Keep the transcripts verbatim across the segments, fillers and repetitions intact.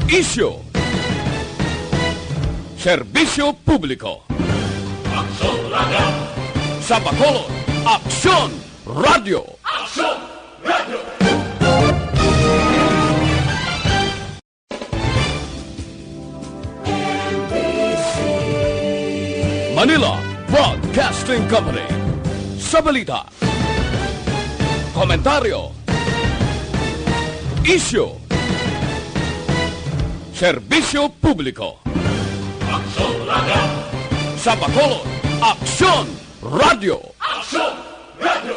Isyu. Serbisyo publiko. Aksyon Radio. Sa Bacolod, Aksyon Radio. Aksyon Radio. Manila Broadcasting Company. Sa balita, komentaryo, isyu, serbisyo publiko. Aksyon Radio. Sa Bacolod, Aksyon Radio. Aksyon Radio.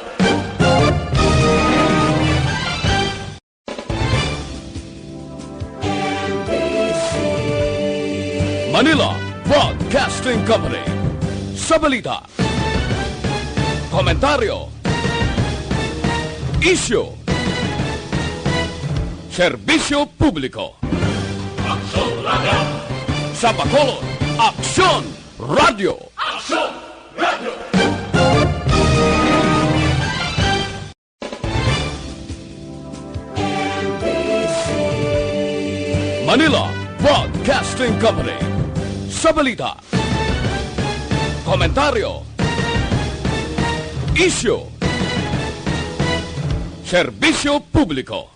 Manila Broadcasting Company. Sa balita, komentaryo, isyu, serbisyo publiko. Aksyon Radio. Sa Bacolod, Aksyon Radio. Aksyon Radio. Manila Broadcasting Company. Sa balita, komentaryo, isyu, serbisyo publiko.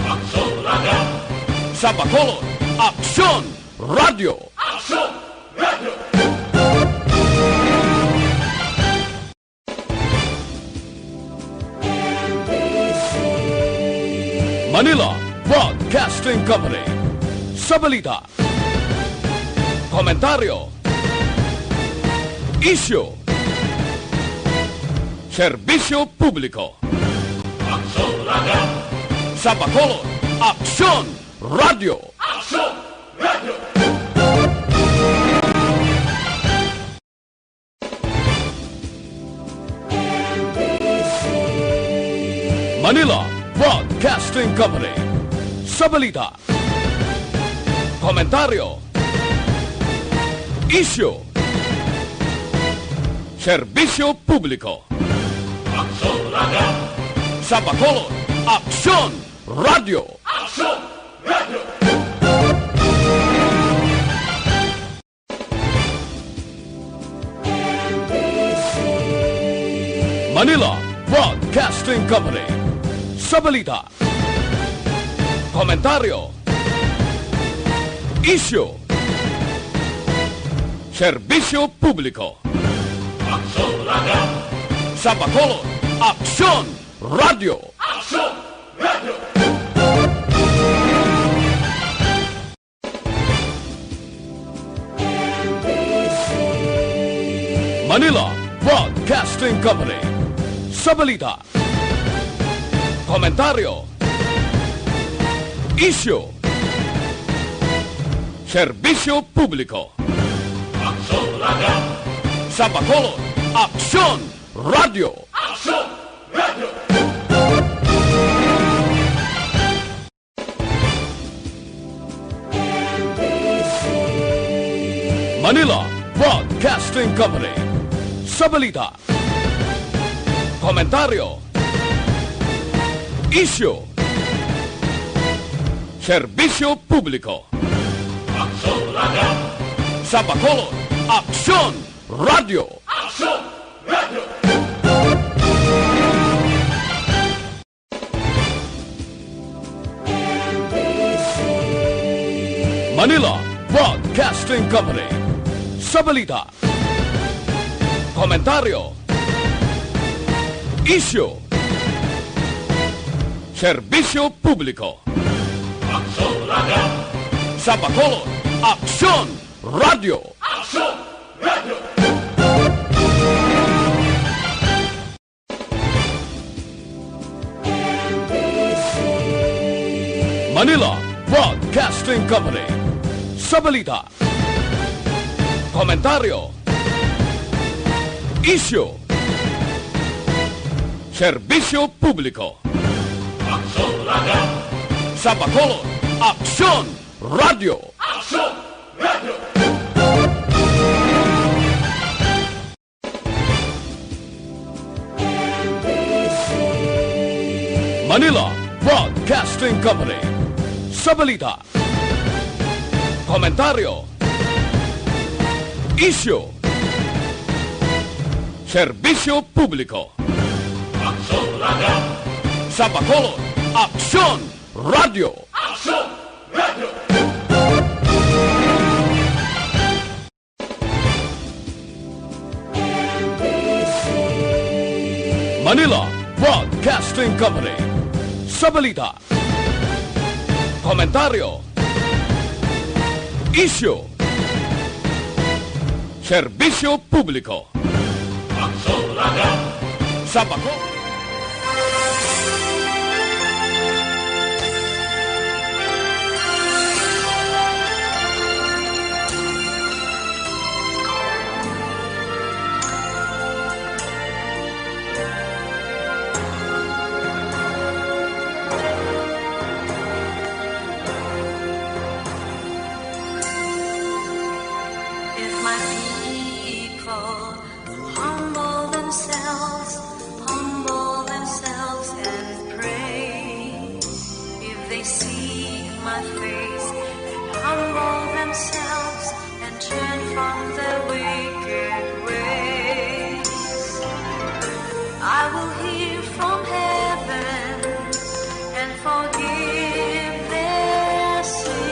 Aksyon Radio. Sa Bacolod, Aksyon Radio. Aksyon Radio. Manila Broadcasting Company. Sa balita, komentaryo, isyu, serbisyo publiko. Aksyon Radio. Sa Bacolod, Aksyon Radio. Aksyon Radio. Manila Broadcasting Company. Sa balita, komentaryo, isyu, serbisyo publiko. Aksyon Radio. Sa Bacolod, Aksyon Radio. Aksyon Radio. Manila Broadcasting Company. Sa balita, komentaryo, isyu, serbisyo publiko. Aksyon Radio. Sa Bacolod, Aksyon Radio. Aksyon Radio. Manila Broadcasting Company. Sa balita, komentaryo, isyu, serbisyo publiko. Aksyon Radio. Sa Bacolod, Aksyon Radio. Aksyon Radio. Manila Broadcasting Company. Sa balita, komentaryo, isyu, serbisyo publiko. Aksyon Radio. Sa Bacolod, Aksyon Radio. Aksyon Radio. Manila Broadcasting Company. Sa balita, komentaryo, isyu, serbisyo publiko. Aksyon Radio. Sa Bacolod, Aksyon Radio. Aksyon Radio. Manila Broadcasting Company. Sa balita, komentaryo, isyu, serbisyo publiko. Aksyon Radio. Sa Bacolod, Aksyon Radio. Aksyon Radio. Manila Broadcasting Company. Sa balita, Komentaryo. Isyu. Serbisyo publiko. Aksyon Radio. Sa Bacolod, Aksyon Radio. Aksyon Radio. Manila Broadcasting Company. Sa balita, komentaryo, isyu, serbisyo publiko. Aksyon Radio. Sa Baco. If my people will humble themselves, humble themselves and pray. If they seek my face and humble themselves and turn from their wicked ways, I will hear from heaven and forgive their sin.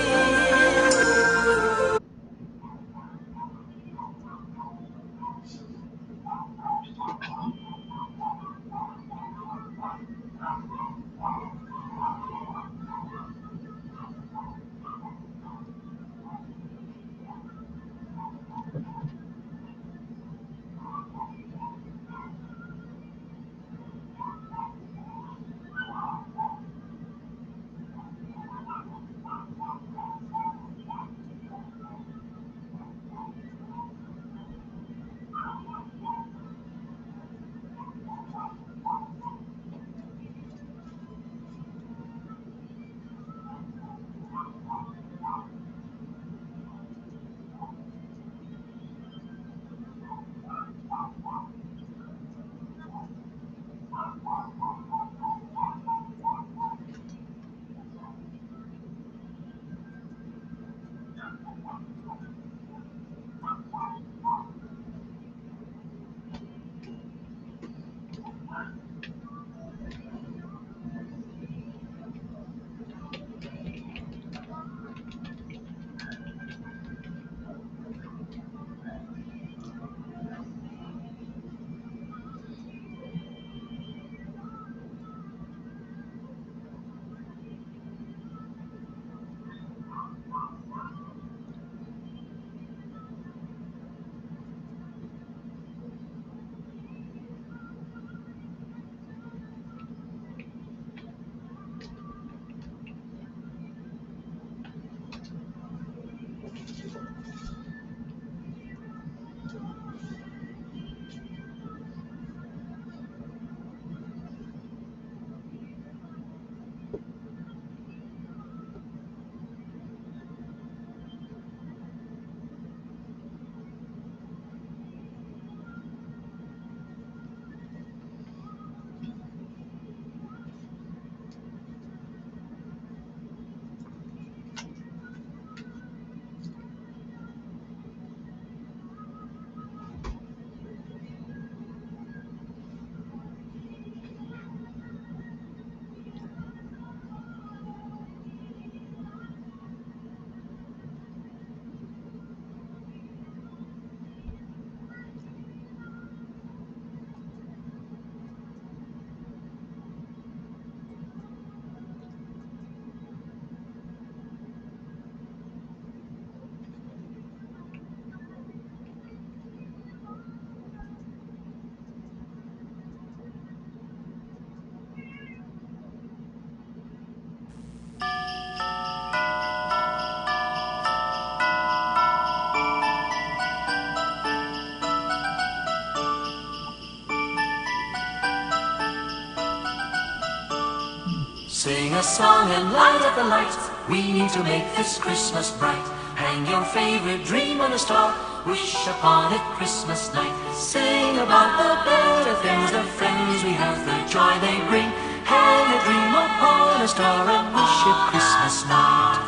Sing a song and light up the lights. We need to make this Christmas bright. Hang your favorite dream on a star. Wish upon it Christmas night. Sing about the better things, the friends we have, the joy they bring. Hang a dream upon a star and wish it Christmas night.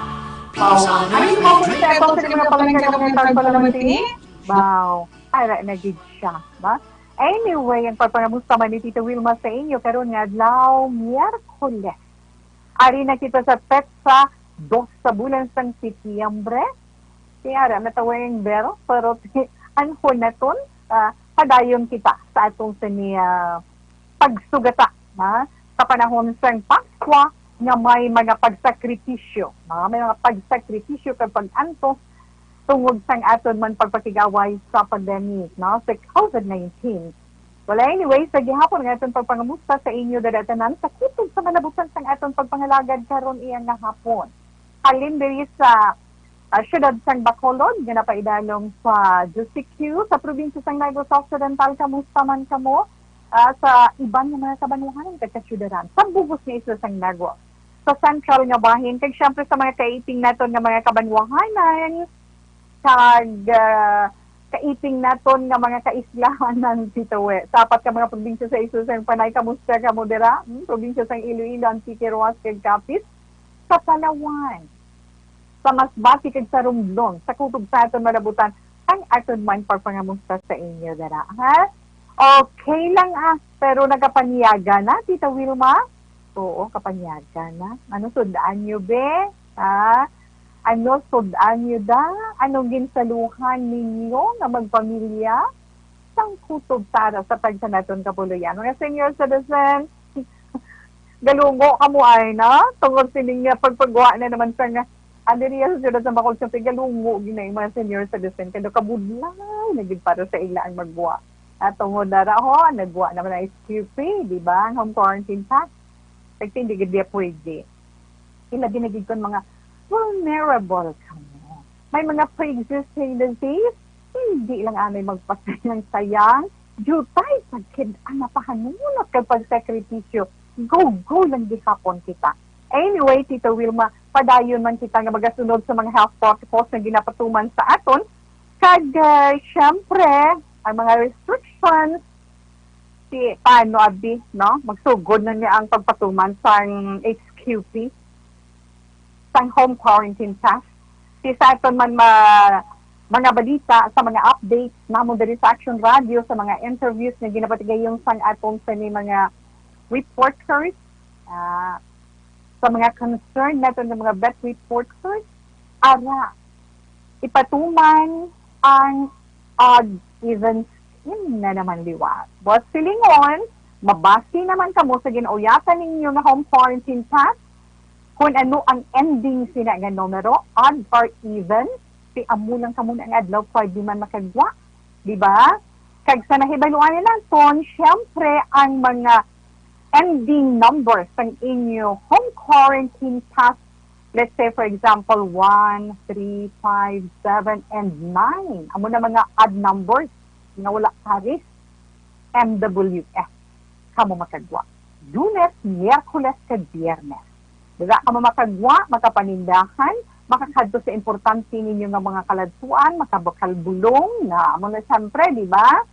Wow. Ano yung mga punta ito sa mga palangga ng mga tagpalaman ini? Wow. Para na gid siya, ba? Anyway, ang pagpangamusta man ni Tita Wilma sa inyo karon nga adlaw, Miyerkules. Ari na kita sa petsa dos sa bulan sang Setyembre. Ti ara na tawa ang bell, pero ti-, anhon naton, ah, padayon kita sa atong sini, ah, pagsugata, ha, sa panahon sang Paskwa nga may mga pagsakripisyo, ha, may mga pagsakripisyo kag pag-antos tungod sang aton man pagpakig-away sa pandemic, no, sa covid nineteen. Well, anyway, sa gihapon nga aton pagpangamusta sa inyo dada tanan sa kutob sa malabutan sang aton pagpangalagad karon iya nga hapon. Halin diri sa, ah, siyudad sang Bacolod nga napaidalom sa G C Q sa probinsya sang Negros Occidental. Kamusta man kamo, ah, sa iban nga mga kabanwahan kag kasyudaran sa bug-os nga isla sang Negros, sa sentral nga bahin, kag siyempre sa mga kaiping naton nga mga kabanwahanan kag, ah, kaiping naton nga mga kaislahanan, Tita Wi. Sa apat ka mga probinsya sa isla sang Panay, kamusta kamo dira? Hmm, probinsya sang Iloilo, Antique, Roxas, kag Capiz, sa Palawan, sa Masbate kag sa Romblon, sa kutob sa aton malabutan, ang aton man pagpangamusta sa inyo dira, ha? Okay lang, ah, pero nagapanyaga na, Tita Wilma? Oo, kapanyaga na. Ano sud-an niyo, be? Ha? Ano sud-an niyo, da? Anong ginsaluhan ninyo nga magpamilya? Sang kutob tara sa tagsa naton kapuloy-an. Mga senior citizen, galungo kamo ay na. Tungod sining nga pagpagwa na naman sa nga, ano niya sa siyudad sa Bacolod, siyempre, galungo gid na yung mga senior citizen. Kaya kabudlay na gid para sa ila ang magwa. At tungod na ra, ho, nagwa naman ang S Q P, di ba? Ang home quarantine pass. Kasi hindi gid niya pwede. Ilabi na gid kon mga vulnerable kamo. May mga pre-existing disease, hindi lang anay magpasayang-sayang, jutay sa kid ang napahanunot kag pagsakripisyo. Go-go lang gihapon kita. Anyway, Tita Wilma, padayon man kita nga magasunod sa mga health protocols nga ginapatuman sa aton. Kag, ah, syempre, ang mga restrictions, si, paano, abi, no? Magsugod na niya ang pagpatuman sang H Q P, sang home quarantine pass. Si sa aton man ma-, mga balita, sa mga updates namo diri sa Action Radio, sa mga interviews nga ginapatigayon sang aton sa ni mga reporters, ah, sa mga concerned naton nga mga vet reporters, ara, ipatuman ang odd even scheme na naman liwat. Boss Silingon, mabasi naman kamo sa ginauyatan ninyo nga home quarantine pass. Kung ano ang ending sina nga numero, odd or even, si amo lang kamo na nga adlaw pwede man makagwa, di ba? Kag sa nahibaluan na naton, syempre, ang mga ending numbers sang inyo home quarantine pass, let's say, for example, one, three, five, seven, and nine. Amo na mga odd numbers nga wala pares, M W F kamo makagwa. Lunes, Miyerkules, kag Biyernes. Dira kamo makagwa, makapanindahan, makakadto sa importante ninyo nga mga kaladtuan, makabakal bulong, na amo na siyempre, di ba?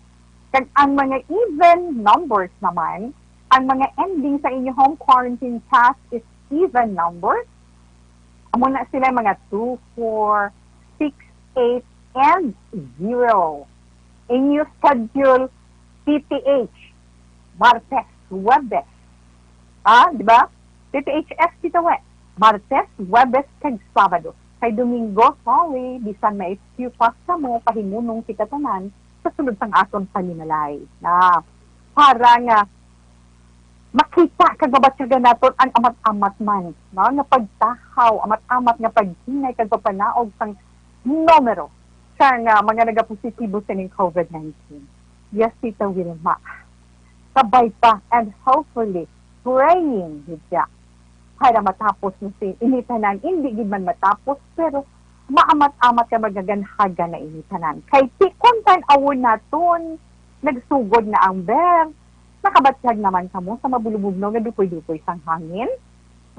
Kag ang mga even numbers naman, ang mga ending sa inyo home quarantine pass is even numbers. Amo na sila mga two, four, six, eight, and zero. Inyo schedule, T T H, Martes, Huwebes. Ah, di ba? T T H S kita, we. Martes, Huwebes, kag Sabado. Kay Domingo, sorry, bisan may excuse pa kamo, pahinunong kita tanan sa sulod sang aton panimalay. Na, para nga makita kag mabatyagan naton ang amat-amat man, no, nga pagtahaw, amat-amat nga paghinay kag pagpanaog sang numero sang, ah, mga nagapositibo sining covid nineteen. Yes, Tita Wilma. Kabay pa, and hopefully, praying gid siya para matapos na si ini tanan. Hindi gid man matapos, pero maamat-amat ka magaganhaga na ini tanan. Kay ti-, kung tan-awon naton, nagsugod na ang ber, nakabatyag naman kamo sa mabulubugno nga dupoy-dupoy sang hangin.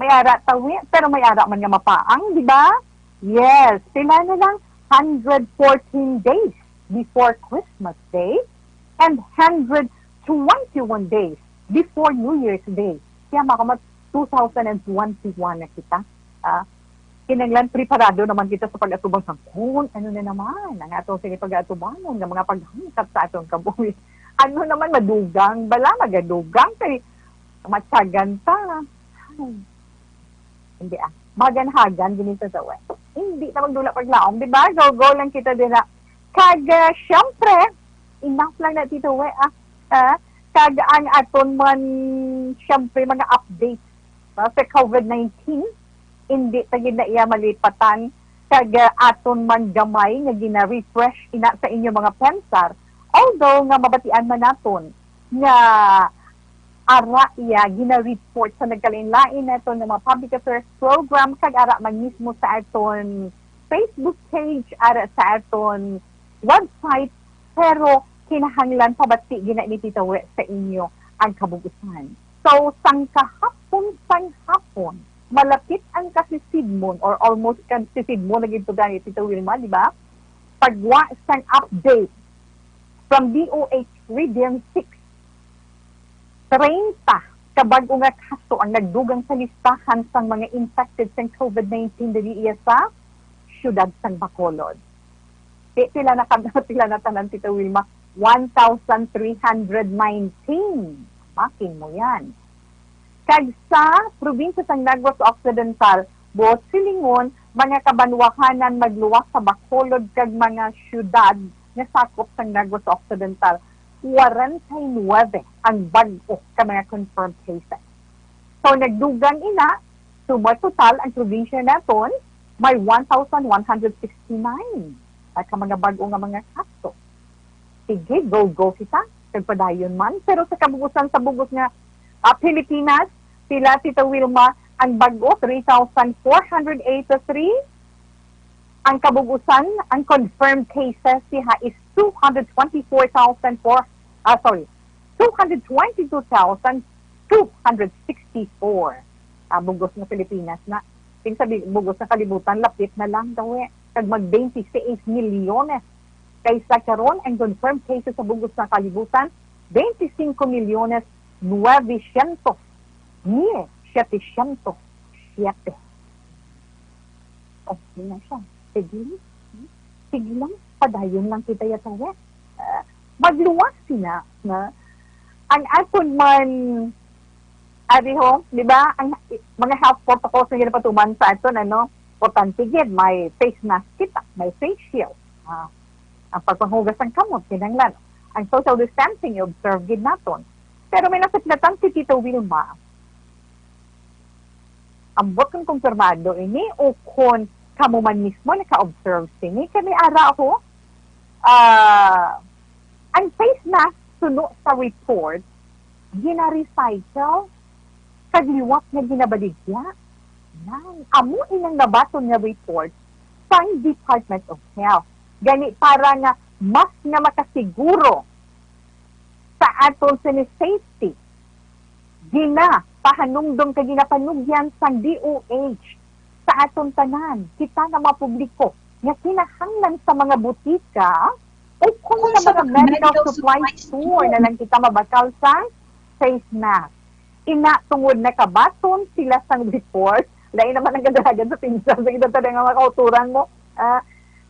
May ara tawi, pero may ara man nga mapaang, di ba? Yes, pila na lang, hundred fourteen days before Christmas Day and hundred twenty-one days before New Year's Day. Kaya, mga kamot, two thousand and twenty-one na kita. Ah, kinahanglan preparado naman kita sa pag-atubang sa kung ano na naman ang atong sini pag-atubangon nga mga paghangkat sa atong kabuhi. Ano naman, madugang bala, magadugang kay matyagan ta. Ay, hindi ah. Maganhagan gini sa sawa. Hindi na magdula paglaom, di ba? Go, go lang kita din na. Kag, ah, syempre, enough lang na, Tito We, ah. Ah, kag ang aton man, syempre, mga updates, no, sa covid nineteen, hindi ta gid na iya malipatan, kag, ah, aton man gamay nga gina-refresh ina sa inyo mga pensar. Although nga mabatian man naton nga ara iya gina-report sa nagkalain-lain naton nga mga public affairs program, kag ara man mismo sa aton Facebook page, ara sa aton website, pero kinahanglan pabati gina ni Tita We sa inyo ang kabug-usan. So, sang kahapon, sang hapon, malapit ang kasisidmon or almost kasisidmon na gid to gani, Tita Wilma, di ba? Pagwa sang update from D O H Region six, treinta ka bag-o nga kaso ang nagdugang sa listahan sang mga infected sang covid nineteen diri iya sa siyudad sang Bacolod. Pi-, pila na ka-, pila na tanan, Tita Wilma? One thousand three hundred nineteen. Makin mo yan. Kag sa probinsya sang Negros Occidental, buot silingon, mga kabanwahanan magluwas sa Bacolod kag mga siyudad nga sakop sang Negros Occidental, kwarenta y nuebe ang bag-o ka mga confirmed cases. So, nagdugang ina, sumar total ang probinsya naton may one thousand one hundred sixty-nine na ka mga bag-o nga mga kaso. Sige, go, go kita. Kag padayon man. Pero sa kabug-usan sa bug-os nga, ah, Pilipinas, sila, Tita Wilma, ang bag-o, three thousand four hundred eighty-three. Ang kabug-usan, ang confirmed cases siya is two hundred twenty-four thousand four, ah, sorry, two hundred twenty-two thousand two hundred sixty-four. Ah, bug-os nga Pilipinas na. Sing sabi, bug-os nga kalibutan, lapit na lang daw eh. Kag mag twenty-six milyones. Kaysa karon, ang confirmed cases sa bug-os nga kalibutan, twenty-cinco milyones nueve cientos mil setecientos siete. Oh, yun na siya. Sige. Sige lang. Padayon lang kita yatawa. Ah, magluwas sila na ang aton man, ari ho, di ba? Ang mga health protocols nga ginapatuman sa aton, ano, importante gid, may face mask kita, may face shield. Ah, ang pagpanghugas ng kamot, kinahanglan. Ang social distancing, i-observe gid naton. Pero may nasaklatan si Tito Wilma. Ambot kung kumpirmado ini o kung kamo man mismo naka-observe sini. Kami ara ako, ah, ang face mask suno sa report, gina-recycle kag liwat nga ginabaligya. Nan, amo inang nabaton nga report sang Department of Health. Gani para nga mas nga makasiguro sa aton sini safety, ginapahanumdom kag ginapanugyan sang D O H sa aton tanan, kita nga mga publiko, nga kinahanglan sa mga butika o kung sa mga medical supply store na lang kita mabakal sang face mask. Ina, tungod nakabaton sila sang report, lain naman ang kadalagan sa pinsan sa kita nga mga kauturan mo, ah,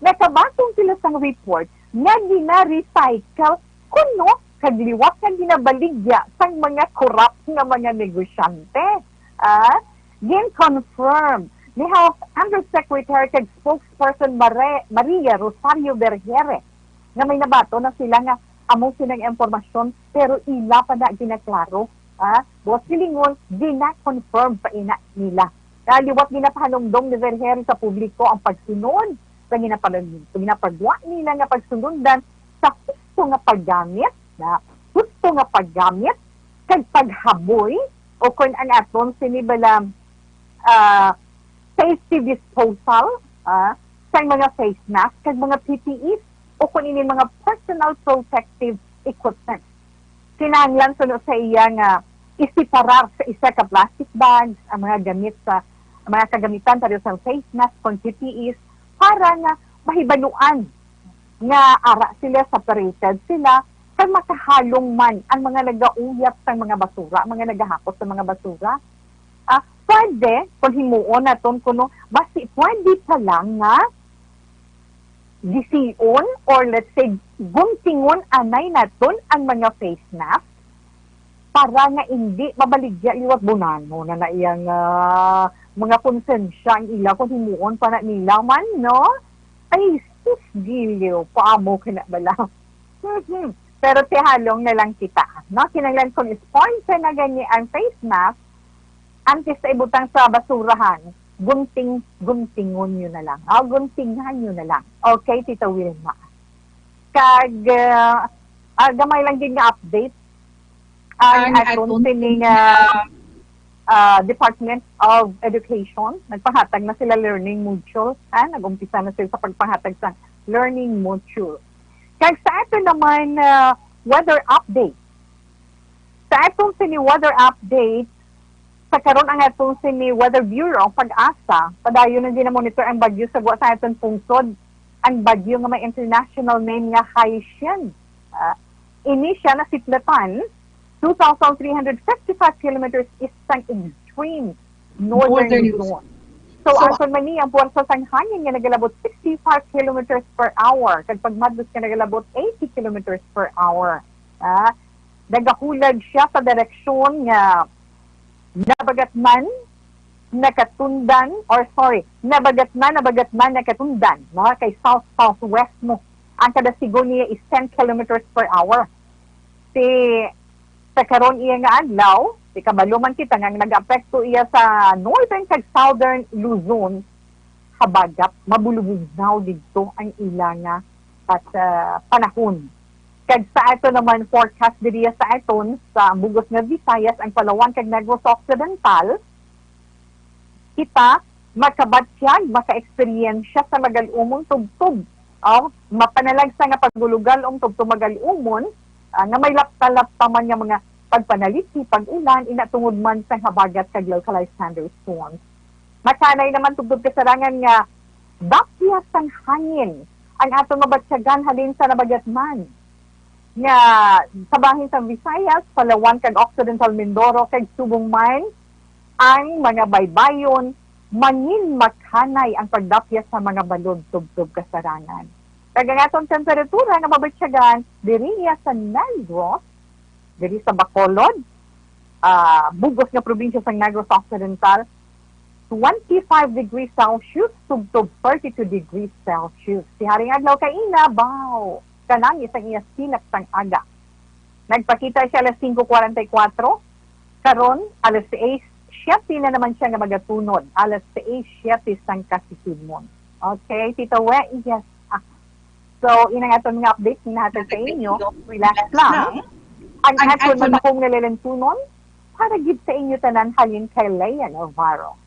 nakabaton sila sang report nga gina-recycle kuno kag liwat nga ginabaligya sang mga corrupt nga mga negosyante. Ah, gin-confirm ni Health Undersecretary kag Spokesperson Mare-, Maria Rosario Vergeire nga may nabaton na sila nga amo sini nga impormasyon, pero ila pa na ginaklaro. Ah, buot silingon, gina-confirm pa ina nila. Kaya liwat ginapahanumdom ni Vergeire sa publiko ang pagsunod sa ginapalag-, sa ginapagwa nila nga pagsunundan sa husto nga paggamit, na husto nga paggamit kag paghaboy o kon ang aton sini bala, ah, safety disposal, ah, sa mga face mask kag mga P P Es o kon ini mga personal protective equipment. Kinahanglan suno sa iya nga isiparar sa isa ka plastic bag ang mga gamit sa, ang mga kagamitan para sa face mask kon P P Es para nga mahibaluan nga ara sila, separated sila, kag makahalong man ang mga nagauyap sa mga basura, ang mga nagahakot sa mga basura. Ah, pwede, kung himuon naton kuno, basi pwede pa lang nga gisiun or, let's say, guntingon anay naton ang mga face mask para nga indi mabaligya liwat. Bunano na na iya nga mga konsensya ang ila kung himuon pa na nila man, no? Ay, sus, giliw, paamo ka na bala. Mhm. Pero tihalong na lang kita, no? Kinahanglan kung sponsor na gani ang face mask, antes na ibutang sa basurahan, gunting, guntingon nyo na lang. O, guntingan nyo na lang. Okay, Tita Wilma? Kag, ah, ah, gamay lang din nga update. Ang Ang aton aton sining, ah, ah, Department of Education, nagpahatag na sila learning module, ha? Nag-umpisa na sila sa pagpahatag sa learning module. Kag sa aton naman, ah, weather update. Sa aton sini weather update, sa karon ang aton sini Weather Bureau, PAGASA, padayon na din na-monitor ang bagyo sa gwa sa aton pungsod. Ang bagyo nga may international name nga Haishen. Ah, ini siya nasiplatan two thousand three hundred fifty-five kilometers east sang extreme northern Northern Luzon. Luzon. So, So, aton man ni ang puwersa sang hangin nga nagalabot sixty-five kilometers per hour, kag pagmadlos nga nagalabot eighty kilometers per hour. Ah, nagahulag siya sa direksyon nga Nabagatman, Nakatundan, or sorry, Nabagatman, Nabagatman, Nakatundan, no? Kay south-southwest mo. Ang kada sigon niya is ten kilometers per hour. Si, sa karon iya nga adlaw, si kabalo man kita nga nag-apekto iya sa northern kag southern Luzon, habagat mabulubugnaw didto ang ila nga at, ah, panahon. Kag sa ato naman forecast diriya sa aton, sa bugos nga Visayas, ang Palawan kag Negros Occidental, kita makabatyag, maka-eksperyensya sa magal-umon tubtob. O, mapanalagsa nga pagulugal-om tubtob magal-umon, ah, nga may lapta-lapta man nga mga pagpanaliti, pag-ulan, ina tungod man sang habagat kag localized thunderstorms. Makanay naman tubtob kasarangan nga dapya sang hangin ang aton mabatyagan halin sa Nabagatman, nga sa bahin sang Visayas, Palawan kag Occidental Mindoro, kag subong man ang mga baybayon, mangin makanay ang pagdapya sa mga balod tubtob kasarangan. Kag ang aton temperatura nga mabatyagan diri niya sa Negros, diri sa Bacolod, ah, bugos nga probinsya sang Negros Occidental, twenty-five degrees Celsius tubtob thirty-two degrees Celsius. Si Haring Adlaw kaina, baw, kanami sang iya silak sang aga. Nagpakita siya alas singko kuwarenta y kuwatro, karon alas sais siyete na naman siya nga magatunod, alas sais siyete sang kasikimon. Okay, Tito We, yes. Ah. So, inang aton nga update nga nahatag sa inyo. Relax lang. Ang aton matahom nga lalantunon, para gid sa inyo tanan, halin kay Leia Navarro.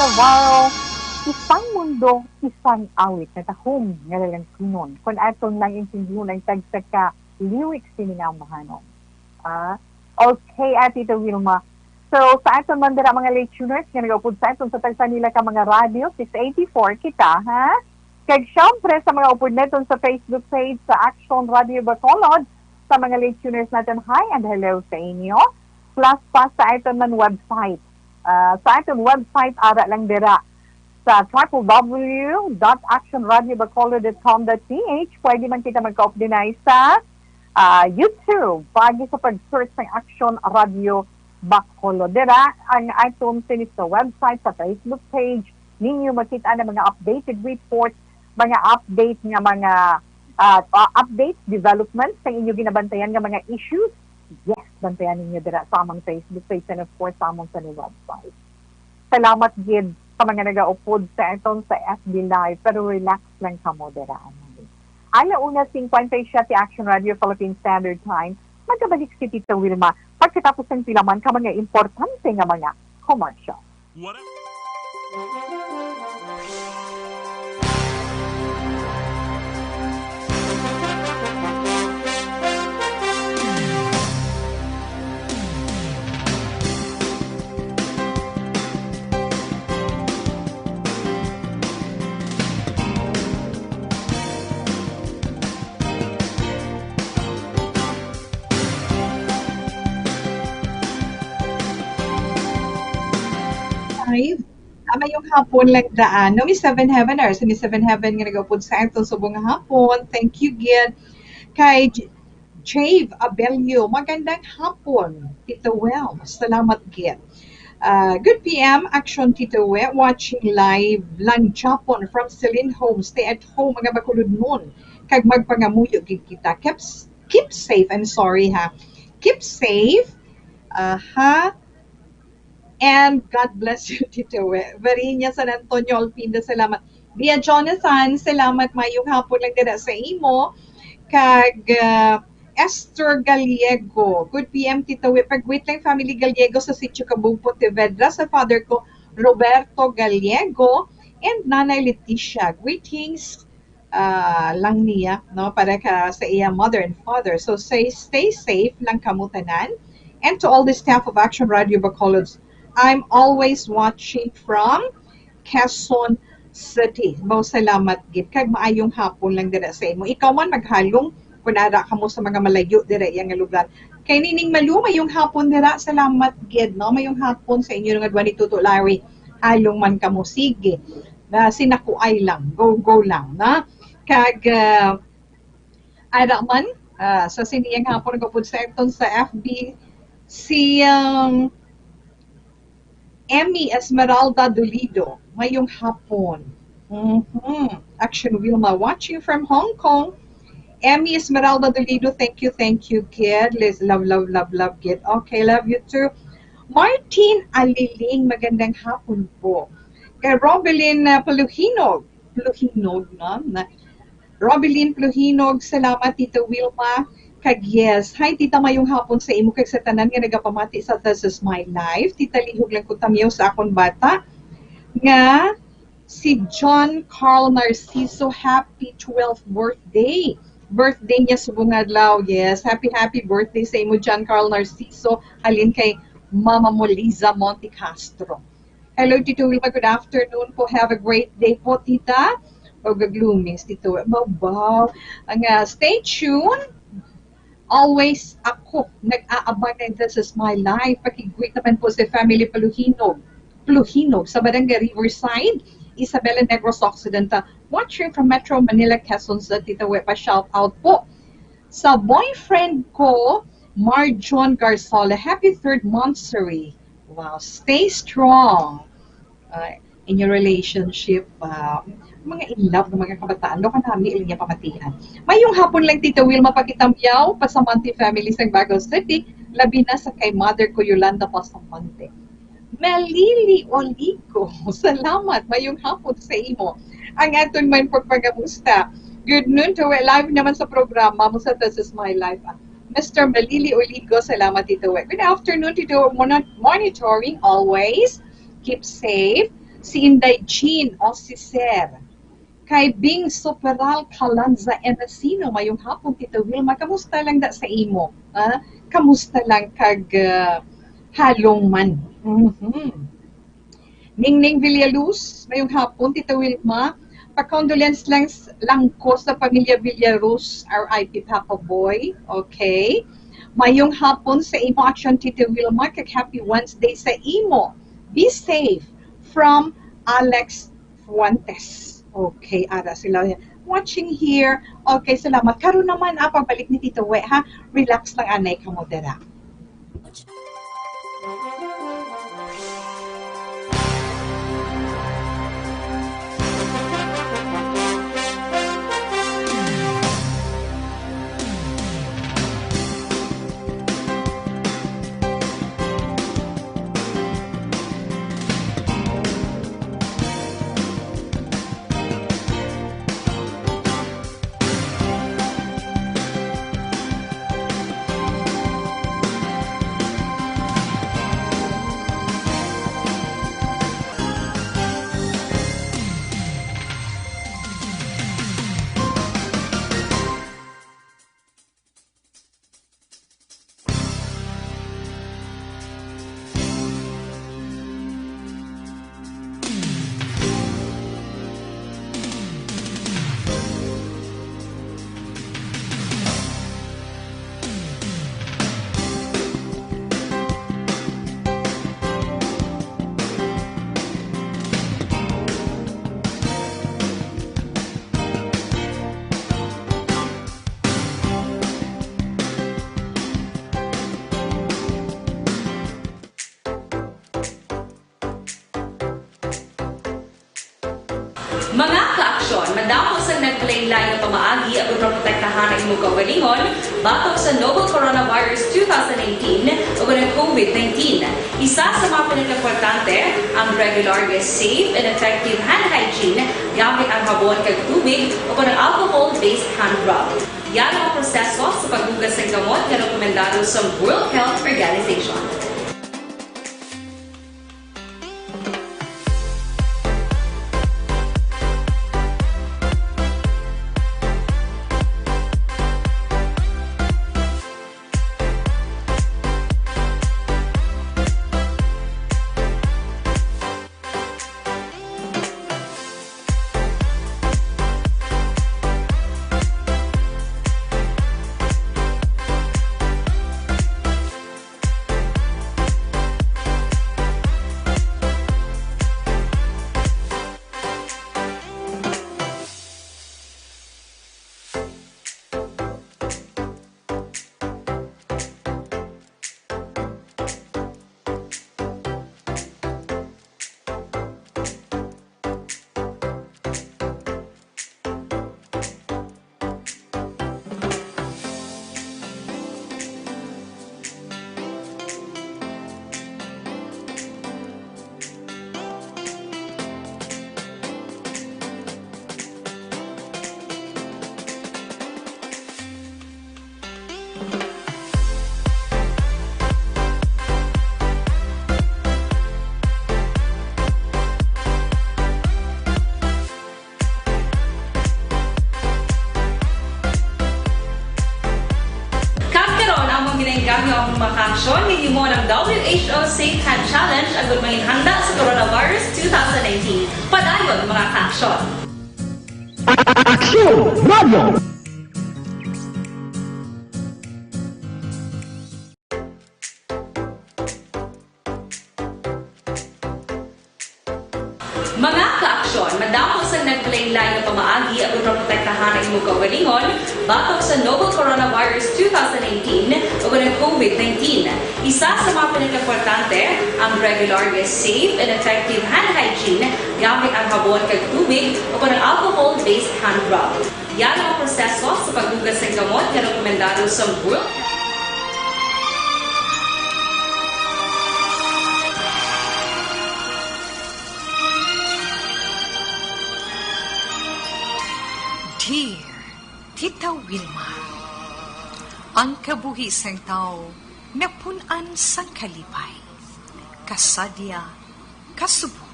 Navarro, isang mundo, isang awit, natahom nga lalangkunon. Kon aton lang intindihon ang tagsa ka lyrics sini nga ambahanon. Ah, okay, Ate Tita Wilma. So, sa aton man dira mga late tuners nga nagaupod sa aton sa tagsa nila ka mga radyo, six eighty-four kita, ha? Kag syempre sa mga upod naton sa Facebook page sa Action Radio Bacolod, sa mga late tuners naton, hi and hello sa inyo. Plus pa sa aton man website. Ah, sa aton website, ara lang dira sa triple W dot action radio bacolod dot com dot P H. Pwede man kita magkaupod dinay sa, ah, YouTube, pagi sa pag-search sang Action Radio Bacolod. Dira ang aton sini sa website, sa Facebook page, ninyo makita na mga updated reports, mga update nga mga, ah, ah, updates, developments, sa inyo ginabantayan nga mga issues. Yes, bantayan ninyo dira sa among Facebook page and of course sa among sa website. Salamat gid sa mga nagaupod sa aton sa F B Live, pero relax lang kamo dira, anay. Ala una cincuenta y siete Action Radio Philippine Standard Time, magkabalik si Tita Wilma pagkatapos ng pila man ka mga importante nga mga commercial. What up? Five. Ah, mayong hapon lang daan. No, Miss Seven Heaven, or si Miss Seven Heaven nga nagaupod sa aton subong nga hapon. Thank you gid. Kay J-, Jave Abelio, magandang hapon, Tito Well. Salamat gid. Ah, good P M, Action Tito We, watching live lang japon from Celine Home. Stay at home, mga bakulod nun. Kag magpangamuyo gid kita. Keep, keep safe. I'm sorry, ha. Keep safe. Ah, ha? And God bless you, Tito We. Varinia San Antonio Alpinda, salamat. Via Jonathan, salamat. Mayong hapon lang dira sa imo. Kag, ah, Esther Gallego. Good P M, Tito We. Pag-greet lang family Gallego sa Sitio Kabug, Pontevedra, sa father ko, Roberto Gallego, and Nanay Leticia. Greetings, ah, lang niya, no, para ka sa iya mother and father. So, say, stay safe lang kamo tanan. And to all the staff of Action Radio Bacolod, I'm always watching from Quezon City. Mao, salamat gid. Kag maayong hapon lang dira sa imo. Ikaw man maghalong kun ara kamo sa mga malayo dira iya nga lugar. Kay Nining Malu, mayong hapon dira. Salamat gid, no? Mayong hapon sa inyo nga duwa ni Tuto Larry. Halong man kamo. Sige. Na sinakuay lang. Go, go lang, na. Kag, ah, ara man, ah, sa sini nga hapon, nagupod sa aton sa F B, si, um, Emmy Esmeralda Dolido. Mayong hapon. Mhm. Action Wilma, watching from Hong Kong. Emmy Esmeralda Dolido, thank you, thank you, kid. Liz, love, love, love, love, kid. Okay, love you too. Martin Aliling, magandang hapon po. Kay Robelin, uh, Pluhinog. Pluhinog, no? Na, Robelin Pluhinog, salamat, Tita Wilma. Kag yes, hi, Tita, mayong hapon sa imo kag sa tanan nga nagapamati sa This Is My Life. Tita, lihog lang ko tamyaw sa akon bata nga si John Carl Narciso, happy twelfth birthday. Birthday niya subong adlaw. Yes, happy, happy birthday sa imo, John Carl Narciso. Halin kay Mama mo, Liza Monte Castro. Hello, Tito Wilma. Good afternoon po. Have a great day po, Tita. O, gaglumis, Tito. Babaw. Ang, ah, stay tuned. Always ako nag-aabang ng This Is My Life. Pakigreet naman po sa family Paluhinog. Pluhinog sa Barangay Riverside, Isabela, Negros Occidental. Watching from Metro Manila, Quezon City, Tita Wepa. Shout out po sa boyfriend ko, Marjon Garzola. Happy third monthsary. Wow, stay strong, uh, in your relationship. Uh, mga in love ng mga kabataan, no, kanami ilang niya pamatian. Mayong hapon lang, Tita Wilma Pakitamyaw, Pasamonte family sa Bago City, labi na sa kay mother ko, Yolanda Pasamonte. Melili Oligo, salamat. Mayong hapon sa imo. Ang aton man pagpangamusta. Good noon to, live naman sa programa mo sa This Is My Life. Ah, Mister Melili Oligo, salamat, Tito Wek. Good afternoon, Tito Wek. Mona-, monitoring always. Keep safe. Si Inday Jean o si Sir. Kay Bing Superal Calanza Enesino, mayong hapon, Tita Wilma. Kamusta lang da sa imo? Ah, kamusta lang kag, ah, halong man? Mhm. Ningning Villaluz, mayong hapon, Tita Wilma. Pa-condolence lang s-, lang ko sa pamilya Villaruz, R I P Papa Boy. Okay. Mayong hapon sa imo, Action Tita Wilma, kag happy Wednesday sa imo. Be safe from Alex Fuentes. Okay, ara sila. Watching here. Okay, salamat. Karon naman, ah, pagbalik ni Tito We, ha? Relax lang, anay ka mo dira. Mga ka-aksyon, madamo sang naglain-lain nga pamaagi ang pagprotektahan ang imong kaugalingon batok sa novel coronavirus two thousand nineteen o ang COVID nineteen. Isa sa mga pinakaimportante ang regular nga safe and effective hand hygiene gamit ang habon kag tubig o ang alcohol-based hand rub. Yan ang proseso sa paghugas sang kamot nga rekomendado sa World Health Organization. Kag karon, amon ginainggangyo ang mga kaaksyon nga hinimo ng W H O Safe Hand Challenge agud manginhanda sa coronavirus two thousand nineteen. Padayon, mga kaaksyon. Aksyon Radio! Mga kaaksyon, madamo sang naglain-lain nga pamaagi ang pagprotektahan ang imong kaugalingon batok sa novel coronavirus two thousand nineteen o ang COVID nineteen. Isa sa mga pinakaimportante ang regular nga safe and effective hand hygiene gamit ang habon kag tubig o ang alcohol-based hand rub. Yan ang proseso sa paghugas ng kamot nga rekomendado sa World Health. Dear Tita Wilma, ang kabuhi sang tawo napun-an sang kalipay, kasadya, kasubo.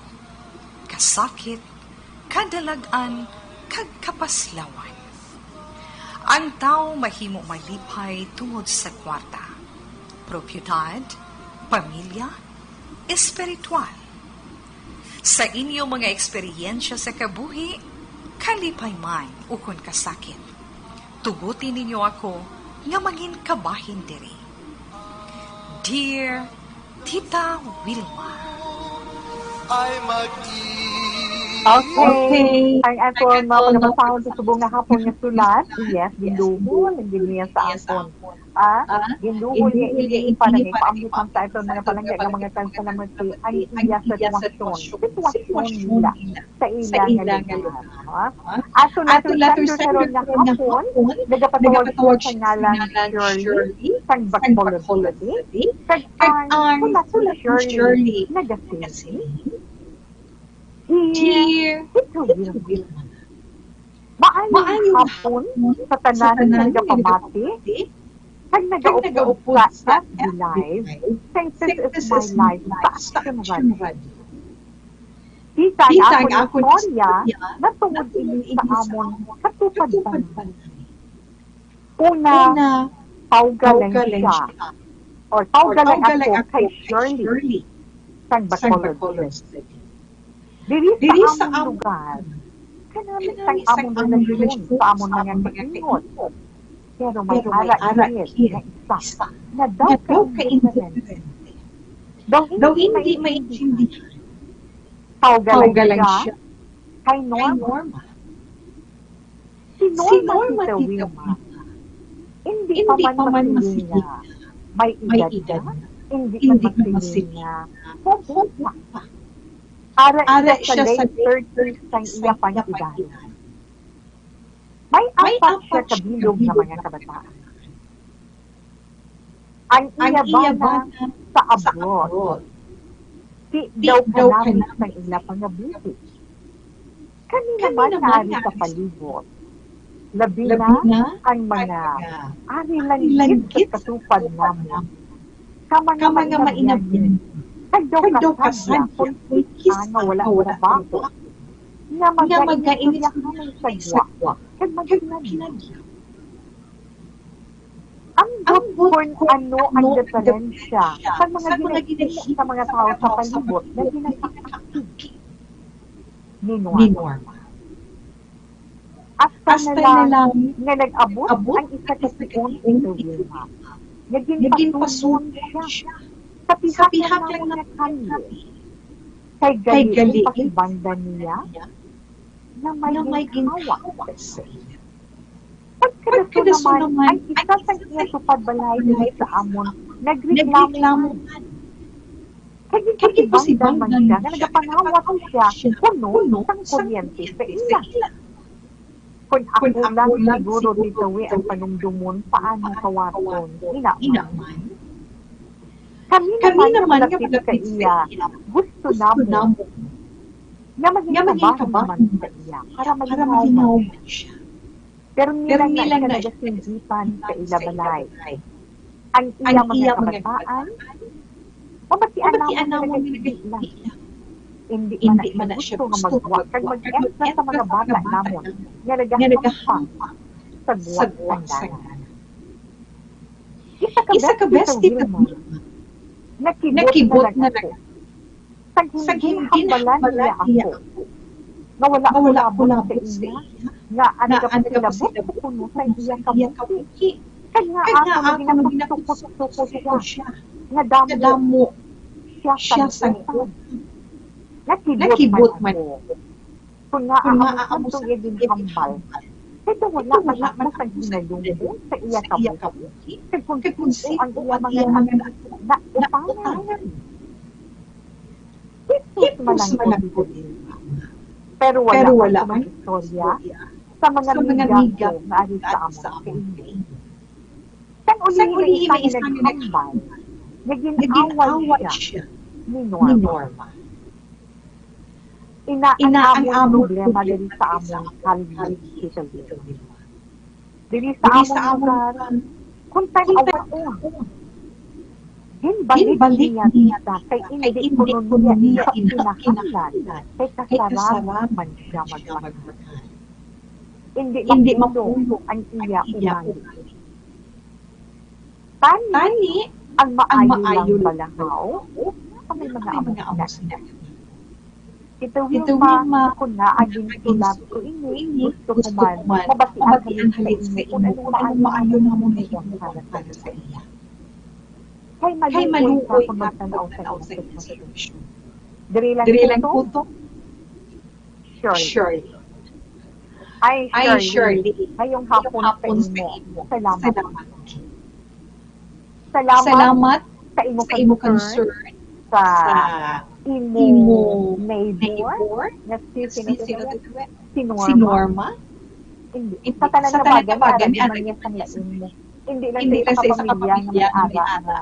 kasakit, kadalag-an, kag kapaslawan. Ang tawo mahimo malipay tungod sa kwarta, propiedad, pamilya, espiritual. Sa inyo mga eksperyensya sa kabuhi, kalipay man ukon kasakit, tuguti ninyo ako nga mangin kabahin diri. Dear Tita Wilma. Ay mag-ibig. Okay. Ang aton mga mabasahon sa subong nga hapon nga sulat, yes, ginduhol ang giniya sa aton. Ah, ginduhol niya ini para nga ipaambit man sa aton mga palangga nga mga tagsalamat ang iya sa sitwasyon, sitwasyon nila sa ila nga lugar, ha? Ato nato isentro karon nga hapon, nagapatawag siya sa ngalan ni Shirley sang Bacolod City, kag ang sulat ni Shirley nagasiling, Dear Tito Wilma, maayong hapon sa tanan nga nagapamati kag nagaupod sa F B Live, kay This Is My Life sa Action Radio. Kita ang akon istorya natungod ini sa amon katupad-an. Una, tawga lang siya, or tawga lang ako kay Shirley, sang Bacolod City. Diri sa amon lugar, kanami sang amon relasyon sa amon mga kaingon. Pero may ara gid nga isa nga daw kaindiferente. Daw hindi maintindihan. Tawga lang siya kay Norma. Si Norma, Tita Wilma, hindi pa man masiling nga may edad na, hindi man masiling nga hugot pa. Ara siya sa late thirties sang iya pang edad. May apat siya ka bilog nga mga kabataan. Ang iya bana sa abroad, ti daw kanami sang ila pangabuhi. Kami naman nga ari sa palibot, labi na ang mga ari lang gid sa katupad namon, ka mga mainabyan, kag daw kasadya kon kita nga wala trabaho, nga magainit sila sa gwa kag maghinagya. Ambot kon ano ang diferensya sa mga ginahimo sa mga tawo sa palibot nga ginapakakig ni Norma. Hasta na lang nga nag-abot ang isa ka tion ni Wilma, nga ginpasunon siya sa pihak lang nga kalye, kay gali pasibangdan niya nga may ginhawa sa iya. Pagkadason naman, ang isa sang iya tupad balay diri sa amon nagreklamo man. Kay ginpasibangdan man siya nga nagapangawat siya kuno sang kuryente sa ila. Kon ako lang siguro, Tito Wi, ang panumdumon paano kawaton, ina man. Kami naman nga malapit sa iya, gusto namon nga maging kabahin man sa iya para malinaw man siya. Pero nila na siya nagasinggitan sa ila balay. Ang iya mga kabataan, mabatian namon nga nagahigdi lang. Indi man na siya gusto nga magwa kag mag-entra sa mga bata namon nga nagahampang sa gwa sang dalan. Isa ka bes, Tita Wilma, nakibot na lang ako. Sang ginhambalan niya ako nga wala ko labot sa iya, nga ang nagapakilabot ko kuno sa iya kabuhi, kag nga ako nga ginakustok-kustok siya, nga damo siya sang utang. Nakibot man ako. Kon ngaa amo sa iya ginhambal, kay daw wala man ako sang hinalunggon sa iya kabuhi, kag kon diin ang iya mga nautangan. Hipos man lang ko, pero wala man ko mag-istorya sa mga amiga ko nga ari sa amon kaingon. Sang ulihi, may isa nga naghambal nga gin-away siya ni Norma. Ina ang amon problema diri sa amon kalye, Tita Wilma. Diri sa amon lugar, kon tan-awon, Ginbalik niya kita kay indi kuno niya iya kinahanglan, kay kasarang man siya magmata. Indi mapuyo ang iya ugali. Tani, ang maayo lang balahaw sa may mga amo sina. Tito Wilma, kon naa ginsulat ko ini, gusto ko man mabatian halin sa imo kung ano maayo nga mo nahimo para sa iya. Kay maluoy ka kon magtan-aw sa imo sitwasyon. Diri lang kuto. Shirley. Ay, Shirley. Ngayong hapon sa imo. Salamat. Salamat sa imo concern sa imo neighbor nga si, sino to? Si Norma. Hindi. Sa tanan nga bagay, may ara man niya sang lain mo. Hindi lang sa isa ka pamilya nga may ara nga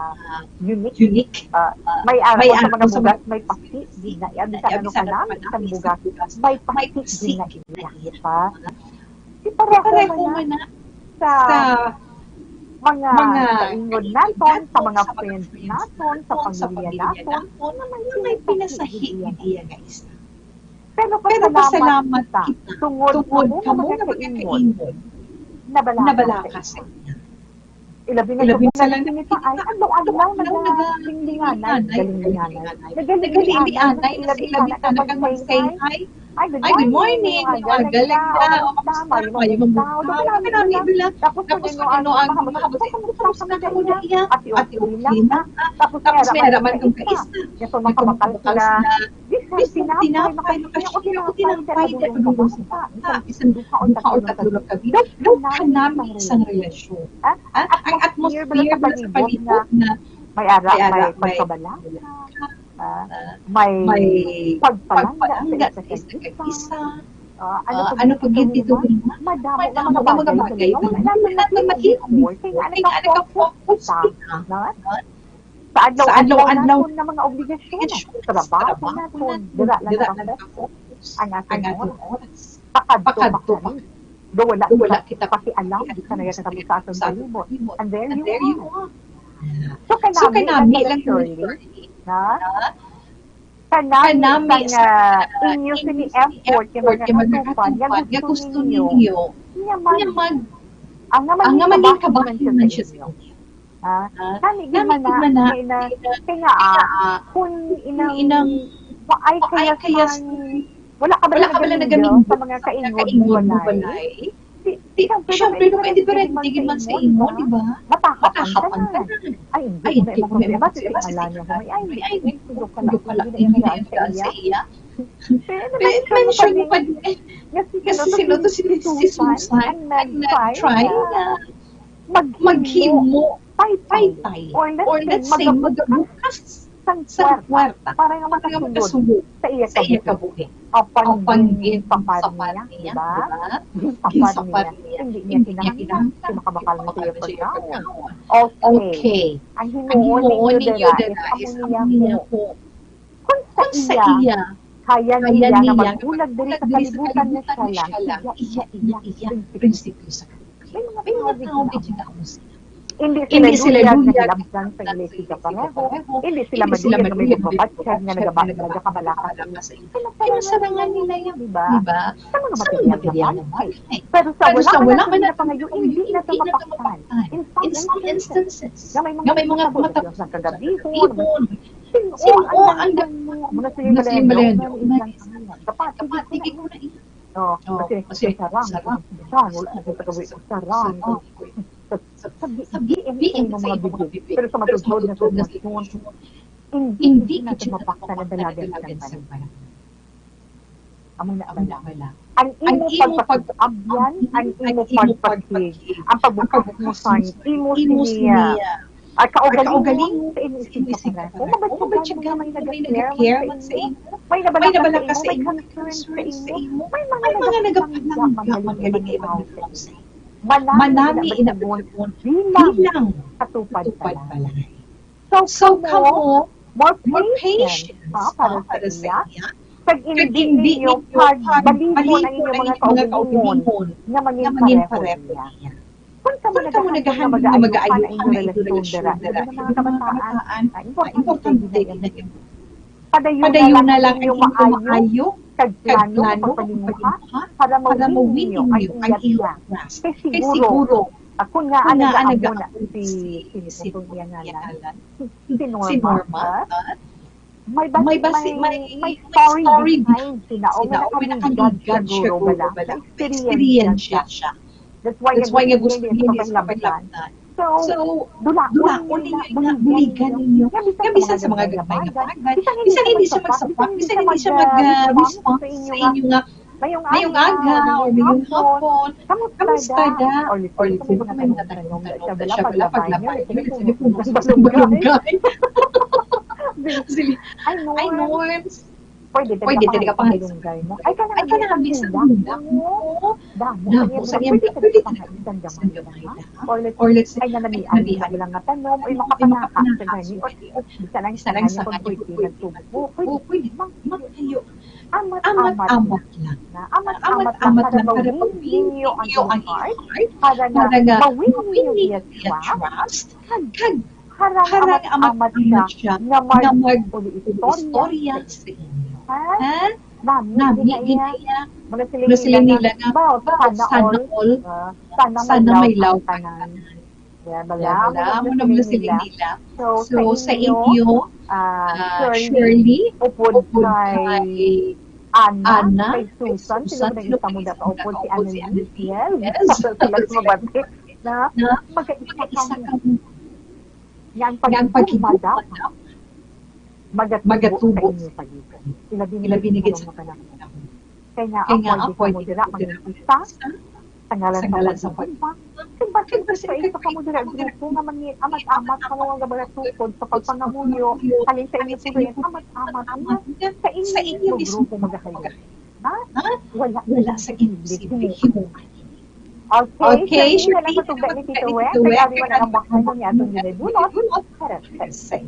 unique. Ah, may ara sa mga bugas, may pati. Di na, bisan ano ka na, isang bugas, may pati din na iya. Ha? Di pareho man na sa mga kaingod naton, sa mga friends naton, sa pamilya naton, nga may pinasahi gid iya nga isa. Pero pasalamat kita tungod kamo nga mga kaingod, nabalaka sa iya. Ilabi na subong na lang sini pa ay adlaw-adlaw nagalinglinganay, galinglinganay. Nagalinglinganay, ilabi na kag mag-say hi. Ay, good morning. Mga galing ka. O, kamusta? Mayo mabuhi ka. Kanami dula. Tapos kung ano ang mahabot sa imo, kamusta ka muna iya? Ati okay lang. Tapos may haraman kang kaisa. Nga so makabakal sila. Bisan tinapay, makainom ka siya, o tinapay, padulong ka bata. Bisan duha o tatlo lang ka bata. Daw kanami sang relasyon. Ang atmosphere bala sa palibot nga may ara, may pagkabalaka. Ah, may pagpalangga sa isa kag isa. Ah, ano pa gid, Tito Wilma? Madamo nga mga bagay nga wala naton mahimo kay nga naka-focus kita sa adlaw-adlaw naton nga mga obligasyon, trabaho naton, dira lang naka-focus ang aton oras. Pakadto pa kami. Do wala kita pakialam sa nagakatabo sa aton palibot. And there you are. So, kanami lang, Shirley, na kanami sa inyo sini effort nga mga katupad nga gusto ninyo nga mag-, ang nga mangin kabahin man siya sa inyo. Ha? Nami gid man na, kay nga, ah, kung inang waay kaya sang wala ka bala nagaminyo sa mga kaingon mo balay? Di, di, syempre, kung indiferente gid man sa imo, di ba? Matahapan ka na. Ay, hindi ko na problema, sige, ala niya, ay, ay, hindi ko pala, hindi na sa iya. Mention mo pa din. Kasi sino to, si, si Susan, ang nag-try na maghimo, paypay, or let's say, magabukas sang kwarta para nga makasulod sa iya kabuhi. Apan ginsapad niya, di ba? Ginsapad niya. Hindi niya kinahanglan kay makabakal mo sa iya pagkaon. Okay. Ang himuon ninyo dira is amo niya ko. Kung sa iya, kaya niya nga magbulag diri sa kalibutan nga siya lang, iya, iya, iya, prinsipyo sa kalibutan. May mga tao gid nga amo sila. Hindi sila luyag nga nalabdan sa iglesia pareho. Hindi sila maluyag nga may nagbabatsyag nga nagaba-, nagakabalaka sa iya. Pero sarangan nila yan, di ba? Sa mga material nga bagay. Pero sa wala man nato ginapangayo, hindi nato mapaktan. In some instances, nga may mga matapos sa kagabihon, Sin-o ang nagmula sa imo, Leandro? Kapatid ko na iya. Oh, kasi sarang. Sarang. Wala na sa kagabi. Sarang. Sabi, sabi ang mga bibig. Pero sa matuod nga sitwasyon, hindi kita mapaktan ang dalagan sa panahon. Amo na bala. Ang imo pagpakig-abyan, ang imo pagpakig, ang pagbukas mo sang imo siniya, ang kaugalingon sa imo isip ka pareho. Mabatyagan mo nga may nag-care man sa imo, may nabalaka sa imo, may concern sa imo, may mga nagapalangga man gali nga iban sa imo. Manami ina bilang katupad pa lang. So, kamo, more patience, ha, para sa iya. Kag indi ninyo pagbalibon ang inyo mga kaugalingon nga mangin pareho niya. Kung kamo nagahangyo nga magaayo ang inyo relasyon dira, labi na mga kabataan, ah, importante na importante na padayon na lang ang inyo maayo kag plano nga pagpalinguha para mawin ninyo ang iya trust. Kay siguro, ah, kun ngaa nagaamon na si, sino to iya ngalan? Si Norma, ah? May bas-, may, may, may story behind sina, o may nakaligad siguro bala, may experience siya. That's why nga gusto niya sa paglabtan. So, dulaon ninyo na, buligan ninyo. Nga bisan sa mga gagmay nga bagay, bisan hindi siya magsapak, bisan hindi siya mag, ah, response sa inyo nga, "Mayong aga," or "Mayong hapon, kamusta da?" Or let's say, kung may mga tanom-tanom siya, bala, paglabay niya, let's say, kung balunggay. Sige. Ay, Norms. Pwede, pwede ka pangayog sa balunggay mo. Ay, kana nga bisan bulak mo. Damo sa iya, pwede ka pangayog sa balunggay. Or let's say, ay, nanamian mo lang nga tanom, ay, makapanaka sa gani, or bisan ang sangani, kung pwede, nagtubo. Pwede, pwede. Amat-amat lang. Amat-amat lang para mawin ninyo ang iyong heart, para nga mawin ninyo iya trust, kag harang amat-amat siya nga mag-istorya sa inyo. Ha? Nami gid iya. Mura siling nila nga, "Wow, sana all, ah, sana may love ang tanan." Kaya bala, amo na mura siling nila. So, sa inyo, ah, Shirley, upod kay Ana, kay Susan, sino ba nang isa mo data? Upod si Annalise. Yes. Sila sa mabati na magkaisa kamo. Nga ang paghigugma dapat magatubo sa inyo paligid. Ilabi na gid sa mga panahon. Kay nga ako, di kamo dira, maging isa, sa ngalan sa pagpagpag. Kag basta sa isa kamo dira, grupo nga mangi-, amat-amat, kamo nga magatukod sa pagpangamuyo, halin sa inyo puloy, amat-amat, nga sa inyo mismo grupo magahayo. Ha? Wala, wala sa imposible. Himuon. Okay, okay, so, yun na lang matugda ni Tito Weng. Kay ari man ang ambahan ni atong ginay bunot. Para sa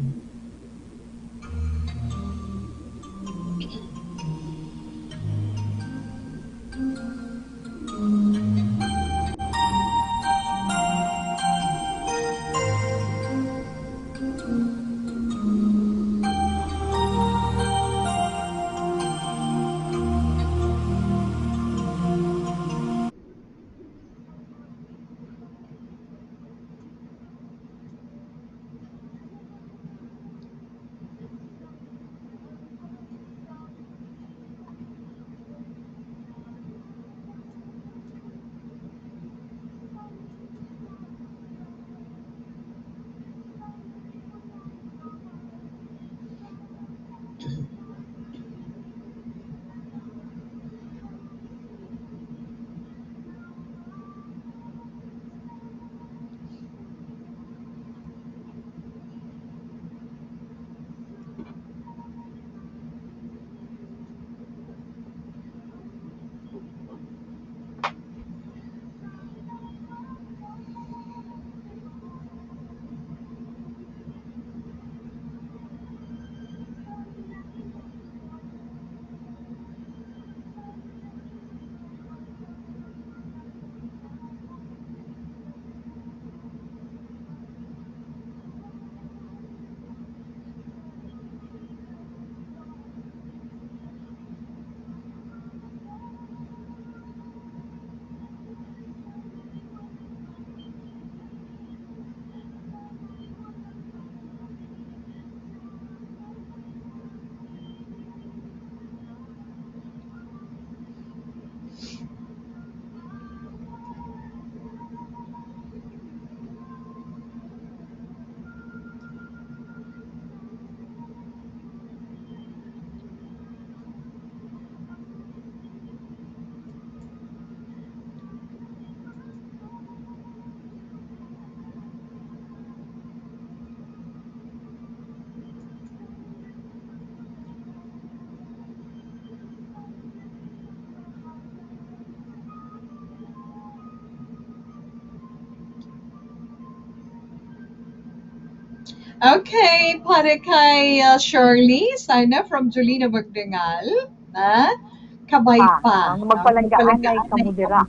Okay, para kay, uh, Shirley, sana from Jolina Magdangal, na kabay pa. Ah, ang magpalanggaanay kamo dira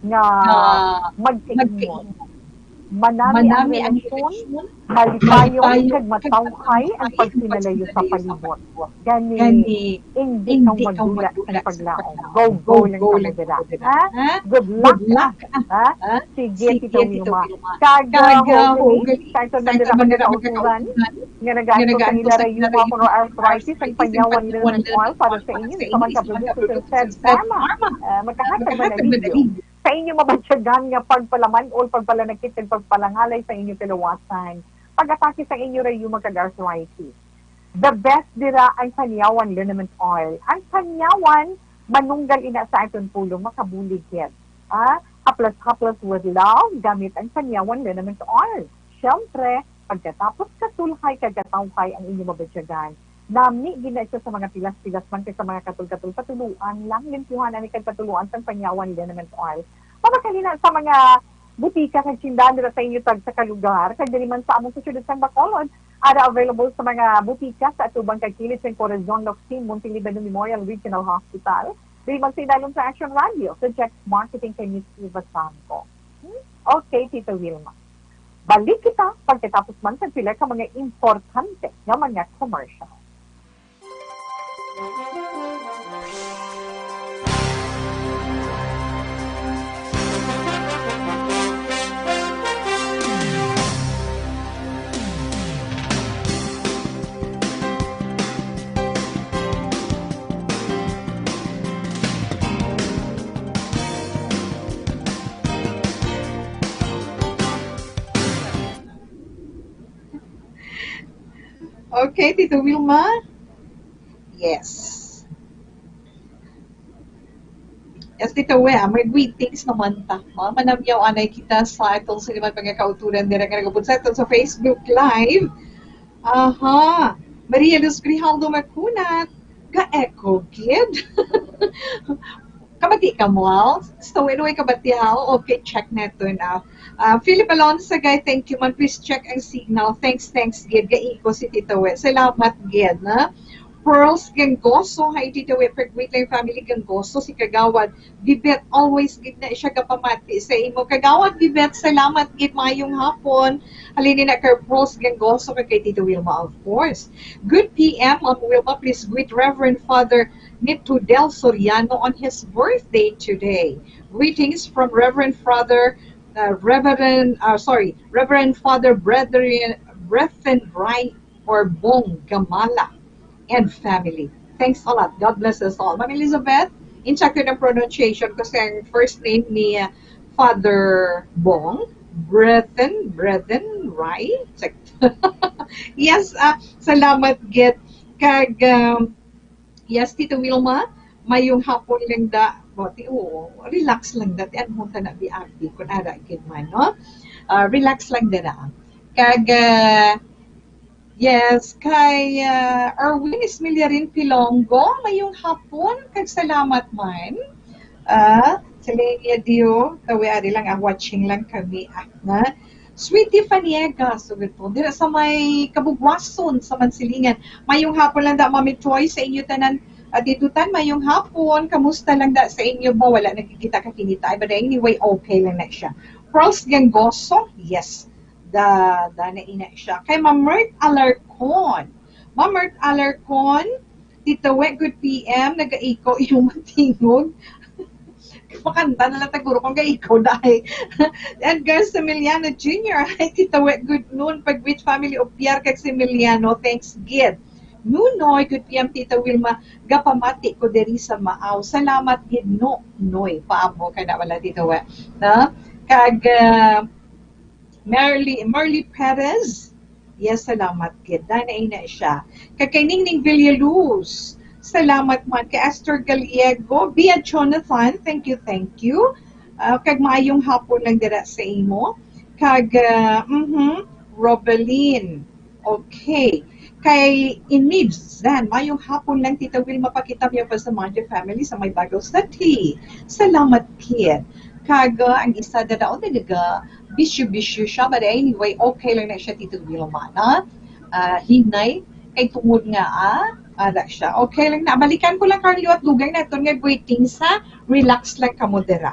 nga magkaingon. Manami ang relasyon, malipayon kag matawhay ang pagsinalayo sa palibot. Gani, hindi ka madula sa paglaom. Go, go lang kamo dira. Ha? Good luck, ha? Sige, Tita Wilma. Kag, uh, Holy, sa ito na nila mga kauturan nga nag-ato sa nila rayuma kuno arthritis, ang Panyawan Liniment Oil para sa inyo sa mga kabunso sa Pharma. Uh, magkahatag man alibyo sa inyo mabatyagan nga pagpalaman-ol, pagpalanakit, kag pagpalangalay sa inyo kalawasan, pag-atake sa inyo rayuma kag arthritis. The best dira ang Panyawan Liniment Oil. Ang Panyawan, manunggal ina sa aton pulong, makabulig gid. Ah, haplas-haplas with love, gamit ang Panyawan Liniment Oil. Siyempre, pagkatapos kasulhay kag katawhay ang inyo mabatyagan, nami gid na siya sa mga pilas-pilas man kay sa mga katul-katul, patuloan lang, limpyuhan ani kag patuloan sang Panyawan Liniment Oil. Mabakal ina sa mga butika kag tindahan dira sa inyo tagsa ka lugar, kag diri man sa amon sa siyudad sang Bacolod, ara available sa mga butika sa atubang kag kilid sang Corazon Locsin, Monte Libano Memorial Regional Hospital, diri man sa idalom sa Action Radio, sa Jex Marketing kay Miss Eva Sangco. Hmm? Okay, Tita Wilma. Balik kita pagkatapos man sa pila ka mga importante nga mga commercial. Okay, Tito Wilma? Yes. Yes, Tito Wilma, may greetings naman ta. Ha? Manamyaw anay kita sa itong sa liman mga kauturan nila nga nagabunsa sa Facebook Live. Aha. Maria Luz Grijaldo Makunat. Ga-echo gid. Kabati ka mo, Al? Sa way, way kabati, Al? Okay, check na ito na. Ah, Philip Alonso, guy, thank you man. Please check ang signal. Thanks, thanks gid. Ga-echo si Tito Wet. Salamat gid, na. Pearls Gangoso, hi Tito Wet. Pag-greet lang family Gangoso, si Kagawad Bibet, always gid na siya gapamati sa imo. Kagawad Bibet, salamat gid, mayong hapon. Halin na kay Pearls Gangoso, kay Tito Wilma, of course. Good P M, Ma'am Wilma, please greet Reverend Father Nito Del Soriano on his birthday today. Greetings from Reverend Father, uh, Reverend, uh, sorry, Reverend Father Brethren, Brethren Wright or Bong Gamala and family. Thanks a lot. God bless us all. Ma'am Elizabeth, in check ko ng pronunciation kasi ang first name ni, uh, Father Bong, Brethren, Brethren Rai. Check. Yes, ah, salamat gid. Kag, um, yes, Tito Wilma, mayong hapon lang da. Bati, oo, relax lang da. Ti ano ta na biabi kung ara gid man, no? Ah, relax lang da na. Kag, ah, yes, kay, ah, Erwin Ismiliarin Pilongo, mayong hapon, kag salamat man. Ah, Selenia Dio, tawi ari lang, ah, watching lang kami, ah, na. Sweetie Faniega, so ito, dira sa may Kabugwason, sa Mansilingan. Mayong hapon lang da, Mami Troy, sa inyo tanan, ah, dito tan, mayong hapon. Kamusta lang da sa inyo ba? Wala nagkikita ka kinita. Ay, but anyway, okay lang na siya. Pearls Gangoso, yes. Da, da na ina siya. Kay Ma'am Mert Alarcon. Ma'am Mert Alarcon, Tita We, good P M. Nagaiko yung matingog. Makanta na lang taguro kung gaiko, dai. Edgar Semiliano Junior, hi, Tita We, good noon. Pag with family of Pierre kag Semiliano, thanks gid. Nunoy, good P M, Tita Wilma, gapamati ko diri sa Maaw. Salamat gid, no, noy. Paamo ka na wala, Tita We. Na? Kag, ah, Merly, Merly Perez, yes, salamat gid. Danay na siya. Kag kay Ningning Villaluz, salamat man. Kay Esther Gallego, Bia Jonathan, thank you, thank you. Ah, kag maayong hapon lang dira sa imo. Kag, ah, mhm, Robelin. Okay. Kay Inib Zan, mayong hapon lang, Tita Wilma, pakita niyo pa sa Monte family sa may Bagaw City. Salamat gid. Kag, ah, ang isa na daw, nagaga, bisyo-bisyo siya. But anyway, okay lang na siya, Tito Wilma, na? Ah, hinay, kay tungod nga, ah, ara siya. Okay lang na. Balikan ko lang, Carlo, at dugay na ito nga greetings, ha? Relax lang kamo dira.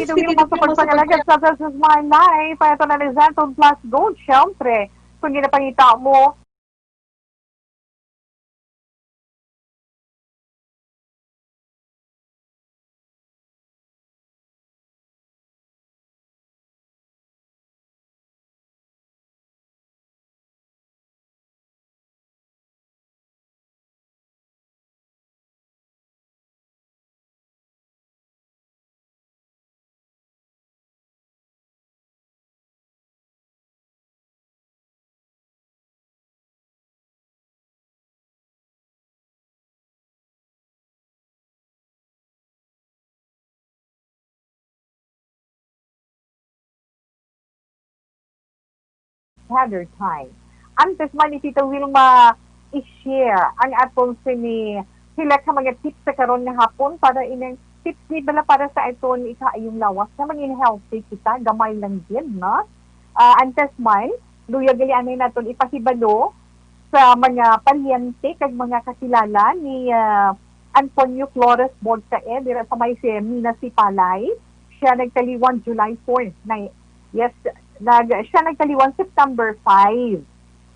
Sige, Sige, sa pagpangalagad sa This Is My Life, ito na ni Zenton Plus Gold, syempre. Kung ginapangita mo, Father Time. Antes man ni Tita Wilma i-share ang atong sini pila ka mga tips sa karon nga hapon para ining tips ni bala para sa aton ikaayong lawas nga mangin healthy kita, gamay lang gid, no? Ah, antes man, luya gali anay naton ipahibalo sa mga paryente kag mga kakilala ni, ah, Antonio Flores Bolsae dira sa may si Mina Sipalay. Siya nagtaliwan July four. Na, yes, nag, siya nagtaliwan September five,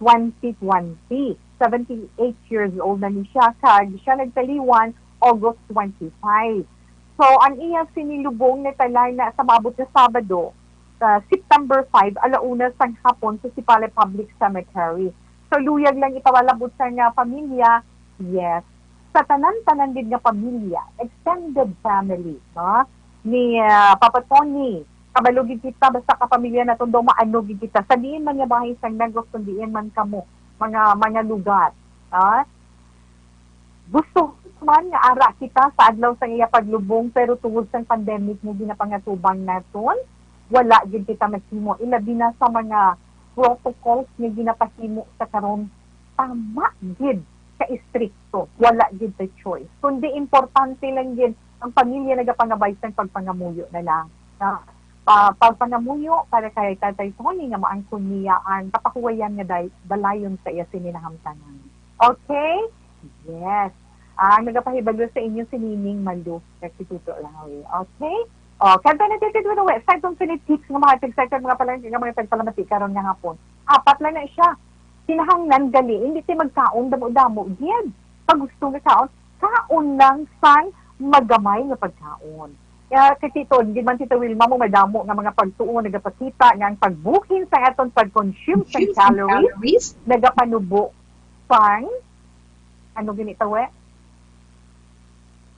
twenty twenty. Seventy-eight years old na ni siya, kag siya nagtaliwan August twenty-five. So, ang iya sinilubong natala na sa maabot nga Sabado, sa September five, ala una sang hapon sa Sipalay Public Cemetery. So, luyag lang ipawalabot sa nga pamilya, yes. Sa tanan-tanan gid nga pamilya, extended family, no? Ni, ah, Papa Tony, kabalo gid kita, basta ka pamilya naton daw, maano gid kita. Sa diin man nga bahin sang Negros, kung diin man kamo, mga, mga lugar, ah? Gusto man nga ara kita sa adlaw sang iya paglubong, pero tungod sang pandemic nga ginapangatubang naton, wala gid kita maghimo, ilabi na sa mga protocols nga ginapahimo sa karon. Tama gid ka istrikto, wala gid ta choice. Kundi importante lang gid ang pamilya nagapangabay sang pagpangamuyo na lang. Na, ah, pagpangamuyo para kay Tatay Tony nga maangkon niya ang kapahuwayan nga day-, dalayon sa iya sini nahamtanan. Okay? Yes. Ang nagapahibalo sa inyo si Nining Malu, kag si Tuto Lawi. Okay? O, kanta na dito, dito, website kung sini tips nga mga tagsa-, kag mga palang-, nga mga tagpalamati karon nga hapon. Apat lang na siya. Kinahanglan gali, hindi ti magkaon damo-damo gid. Pag gusto nga kaon, kaon lang sang magamay nga pagkaon. Kaya kay Tito, di man Tita Wilma mo madamo nga mga pagtuo nagapakita nga ang pagbuhin sa aton pag-consume sa Consume sa calories, calories? Nagapanubo sang, ano gini tawe?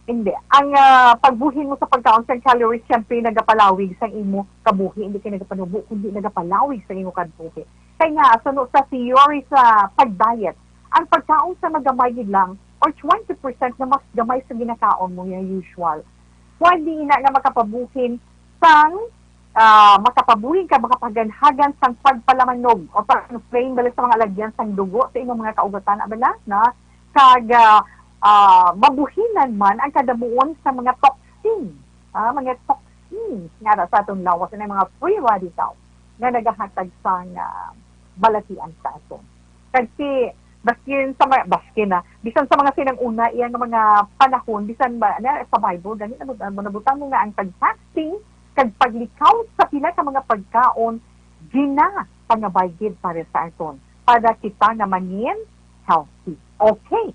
Hindi. Ang, ah, pagbuhin mo sa pagkaon sang calories, siyempre, nagapalawig sang imo kabuhi. Hindi kay nagapanubo, kundi nagapalawig sang imo kabuhi. Kaya nga, suno sa theory sa pag-diet, ang pagkaon sa magamay gid lang, or twenty percent na mas gamay sa ginakaon mo, yung usual, pwede ina nga makapabuhin sang, ah, makapabuhin ka, makapaganhagan sang pagpalamanog o pag-inflame bala sa mga alagyan sang dugo sa imong mga kaugatan, bala, na? Kag, ah, ah, mabuhinan man ang kadamuon sa mga toxin, ah, mga toxins nga ara sa aton lawas, ang mga free radicals nga nagahatag sang, ah, balatian sa aton. Kag si, baskin sa mga, baskin na, bisan sa mga sinang-una, iya nga mga panahon, bisan ba, na, sa Bible, gani, nabut-, nabutang mo nga ang pag-fasting, kag paglikaw sa pila ka mga pagkaon, ginapangabay gid para sa aton, para kita nga mangin healthy. Okay.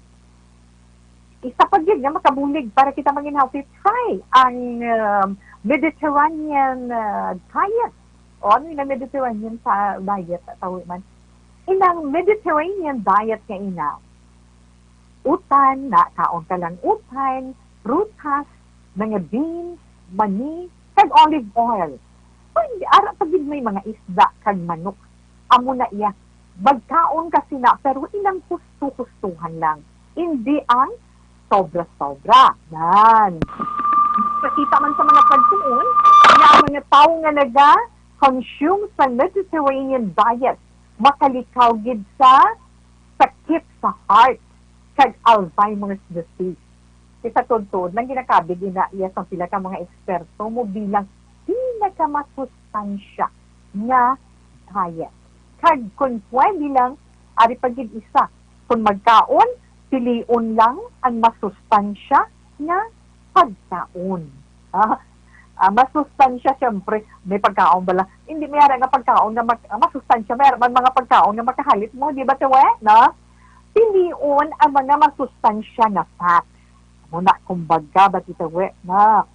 Isa pa gid nga makabulig para kita mangin healthy, try ang, um, Mediterranean, uh, diet. O, ano yung Mediterranean sa diet, tawi man? Inang Mediterranean diet nga ina, utan, na, kaon ka lang utan, prutas, mga beans, mani, kag olive oil. Pwede, ara pa gid may mga isda kag manok. Amo na iya. Magkaon ka sina, pero ilang husto-hustuhan lang. Hindi ang sobra-sobra. Nan. Nakita man sa mga pagtuon nga ang mga tawo nga naga-consume sa Mediterranean diet makalikaw gid sa sakit sa heart kag Alzheimer's disease. Kay sa tuod-tuod lang, ginakabig ina iya sang pila ka mga eksperto mo bilang pinakamasustansya nga diet. Kag kung pwede lang, ari pa gid isa, kung magkaon, pilion lang ang masustansya nga pagkaon. Ah, Ah, masustansya, syempre, may pagkaon bala. Hindi may ara nga pagkaon nga mag-, ah, masustansya, may ara man mga pagkaon nga makahalit mo, di ba, Tewe? No? Pilion ang mga masustansya nga fats. Muna, kumbaga, ba, Tita We, na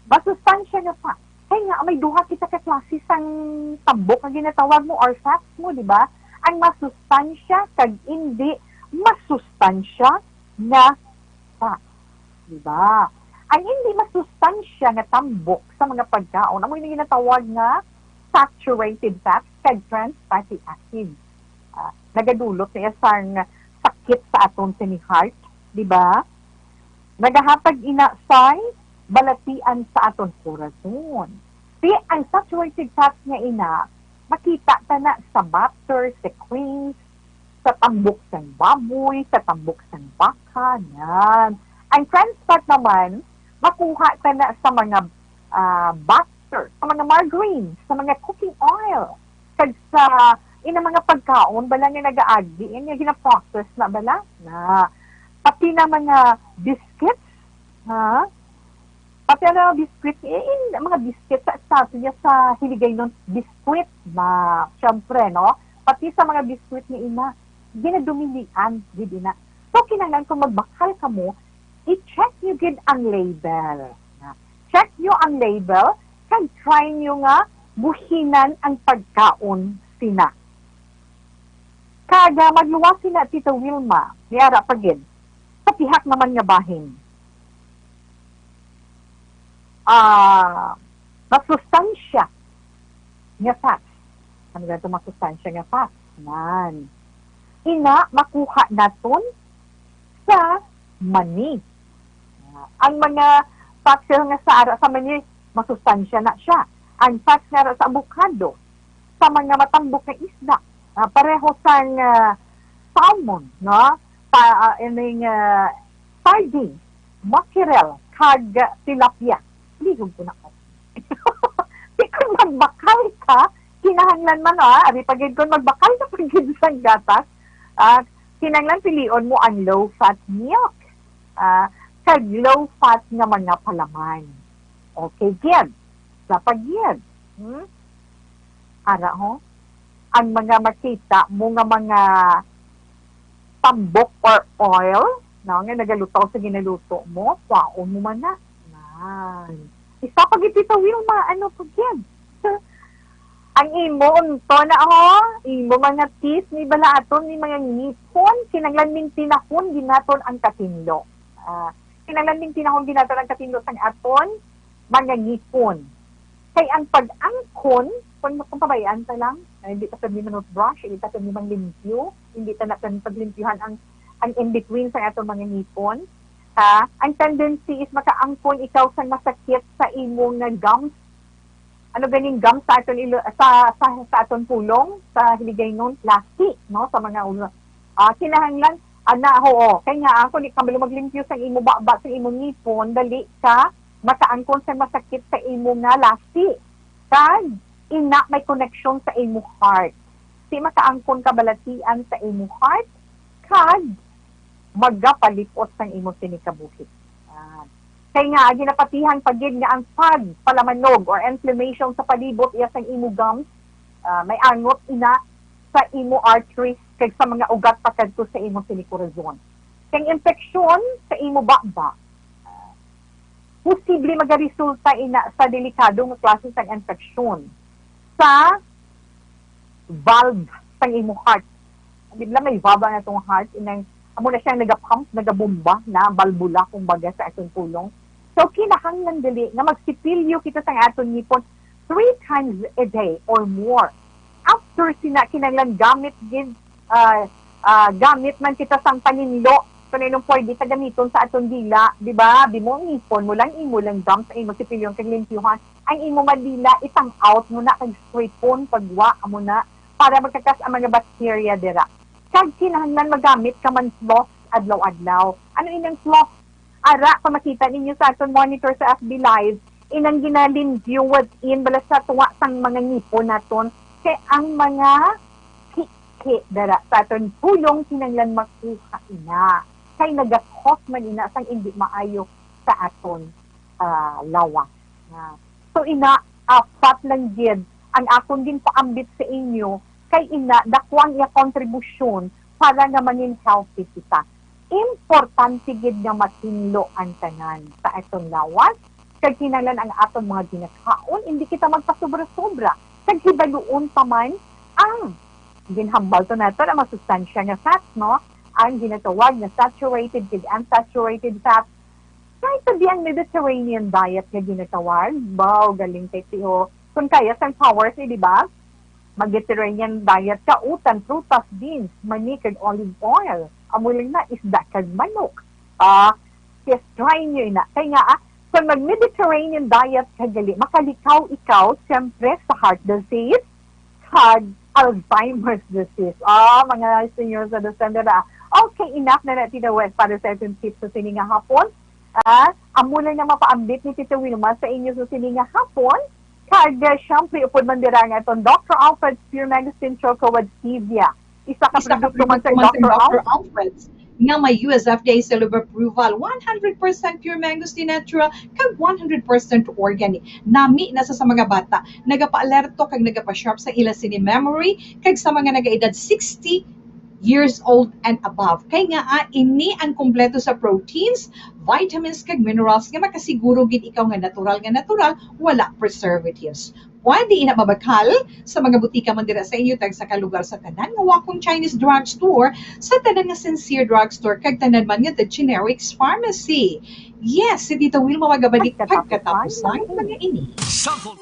masustansya nga fats. Kay nga, may duha kita ka klase sang tambok nga ginatawag mo or fats mo, di ba? Ang masustansya kag hindi masustansya nga fats. Di ba? Ang hindi masustansya nga tambok sa mga pagkaon, amo yung ginatawag nga saturated fats kag trans fatty acids. Ah, nagadulot niya sang sakit sa aton sini heart, di ba? Nagahatag ina sang balatian sa aton korason. Ti ang saturated fats nga ina, makita ta na sa butter, sa creams, sa tambok sang baboy, sa tambok sang baka, yan. Ang trans fat naman, makuha ta na sa mga, ah, butter, sa mga margarine, sa mga cooking oil, kag sa ina mga pagkaon bala nga nagaagi, nga gina-process na bala na. Pati na mga biscuits, ha? Pati ang mga biscuit, eh, in, mga biscuit sa, sa, sa, sa Hiligaynon, biscuit, ma, syempre, no? Pati sa mga biscuit ni ina, ginadumilian, gid ina. So, kinahanglan kung magbakal kamo, i-check nyo gid ang label. Check nyo ang label, kag try nyo nga buhinan ang pagkaon sina. Kag, ah, magluwas sina, Tita Wilma, may ara pa gid. Sa pihak naman nga bahin. Ah, masustansya nga fats. Ano ba ito masustansya nga fats? Nan. Ina, makuha naton sa mani. Ang mga fats nga sa ara sa mani, masustansya na siya. Ang fats nga ara sa avocado, sa mga matambok nga isda, ah, pareho sang, ah, salmon, no? Pa, ah, ining, ah, sardine, mackerel, kag tilapia. Lihog ko na ko. Di kung magbakal ka, kinahanglan man, ah, ari pa gid kung magbakal ka pa gid sang gatas, ah, kinahanglan pilion mo ang low-fat milk, ah, kag low-fat nga mga palaman. Okay, gid. Sa pag-, gid. Hmm? Ara, ho? Ang mga makita mo nga mga tambok or oil, no, nga nagalutaw sa ginaluto mo, kwaon mo man na. Nan. Isa pa gid, Tita Wilma, ano pa gid? Ang imo unto na, ho, imo mga teeth, ni bala aton, ni mga ngipon, kinahanglan mintinahon gid naton ang katinlo. Ah, kinahanglan mintinahon gid naton ang katinlo sang aton mga ngipon. Kay ang pag-angkon, kung, kung kabayaan ta lang, ay, hindi ta pwede man brush, hindi ta pwede man limpyo, hindi ta na pwede paglimpyuhan ang, ang in-between sa aton mga ngipon. Ha? Ang tendency is makaangkon ikaw sa masakit sa imo nga gums. Ano ganing gums sa aton ilo-, sa, sa, sa aton pulong, sa Hiligaynon, lasi, no? Sa mga ulo. Ah, kinahanglan, ana, oo. Kay nga, ako, di ka malo maglimpyo sa imo baba, sa imo ngipon, dali ka makaangkon sa masakit sa imo nga lasi. Kag, ina may koneksyon sa imo heart. Di makaangkon kabalatian sa imo heart, kag magapalipot sang imo sini kabuhi. Ah. Kay nga, ginapatihan pa gid nga ang pagpalamanog or inflammation sa palibot iya sang imo gums, ah, may angot ina sa imo arteries kag sa mga ugat pakadto sa imo sini korazon. Kay ang impeksyon sa imo baba, ah, posible magaresulta ina sa delikado nga klase sang impeksyon sa valve sang imo heart. Di ba may valve ang atong heart? Inang, amo na siya nagapump, nagabomba na, balbula, kumbaga, sa atong pulong. So, kinahanglan dali nga magsipilyo kita sa aton ngipon three times a day or more. After sina, kinahanglan gamit gid, ah, ah, gamit man kita sang paninlo. Kung anong pwede ta gamiton sa aton dila, di ba? Di mo ngipon mo lang, imo lang gums sa imo sipilyon kag limpyuhan. Ang imo madila, itang out mo na, kag stripon, pagwa mo na, para magkakas ang mga bacteria dira. Kag kinahanglan magamit ka man floss adlaw-adlaw. Ano inang floss? Ara, kung makita ninyo sa aton monitor sa F B Live, inang ginalimpyo within, bala sa tunga sang mga ngipon naton. Kay ang mga ki-, ki-, dara sa aton pulong, kinahanglan makuha ina. Kay nagakos man ina sang indi maayo sa aton, ah, lawas. nga. So ina, apat lang gid ang akon ginpaambit sa inyo, kay ina, dako ang iya kontribusyon para nga mangin healthy kita. Importante gid nga matinlo ang tanan sa aton lawas, kag kinahanglan ang aton mga ginakaon, hindi kita magpasobra-sobra, kag hibaluon pa man ang ginhambal to nato ang mga sustansya nga fats, no? Ang ginatawag nga saturated kag unsaturated fats. Kahit sabi ang Mediterranean diet nga ginatawag, baw, galing kay Tiyo. Kung kaya sang powers, eh, di ba? Mediterranean diet ka, utan, prutas, beans, mani, kag olive oil. Amo lang na, isda kag manok. Ah, yes, try nyo ina. Kay nga, ah, kung mag-Mediterranean diet ka, gali, makalikaw ikaw, siyempre, sa heart disease, kag Alzheimer's disease. Ah, mga senior citizen dira. Okay, enough na na, Tita Wet, para sa ating tips sa sini nga hapon. Ah, amo lang na mapaambit ni Tita Wilma sa inyo sa sini nga hapon. Kag, ah, syempre, upod man dira nga itong Doctor Alfred's Pure Mangosteen Choco with Stevia. Isa ka Isa ka produkto man sa produkto man sa Doctor Doctor Alfred. Alfred's nga may U S F D A seal of approval, one hundred percent pure mangosteen natural, kag one hundred percent organic. Nami na sa, sa mga bata, nagapaalerto kag nagapa-sharp sa ila sini memory, kag sa mga nagaedad sixty years old and above. Kay nga, ah, ini ang kompleto sa proteins, vitamins, kag minerals nga makasiguro gid ikaw nga natural nga natural, wala preservatives. Pwede ina mabakal sa mga butika man dira sa inyo, tag sa kalugar, sa tanan nga Wacom Chinese Drugstore, sa tanan nga Sincere Drugstore, kag tanan man nga The Generics Pharmacy. Yes, si Tita Wilma magabalik pagkatapos lang mga ini. Sample.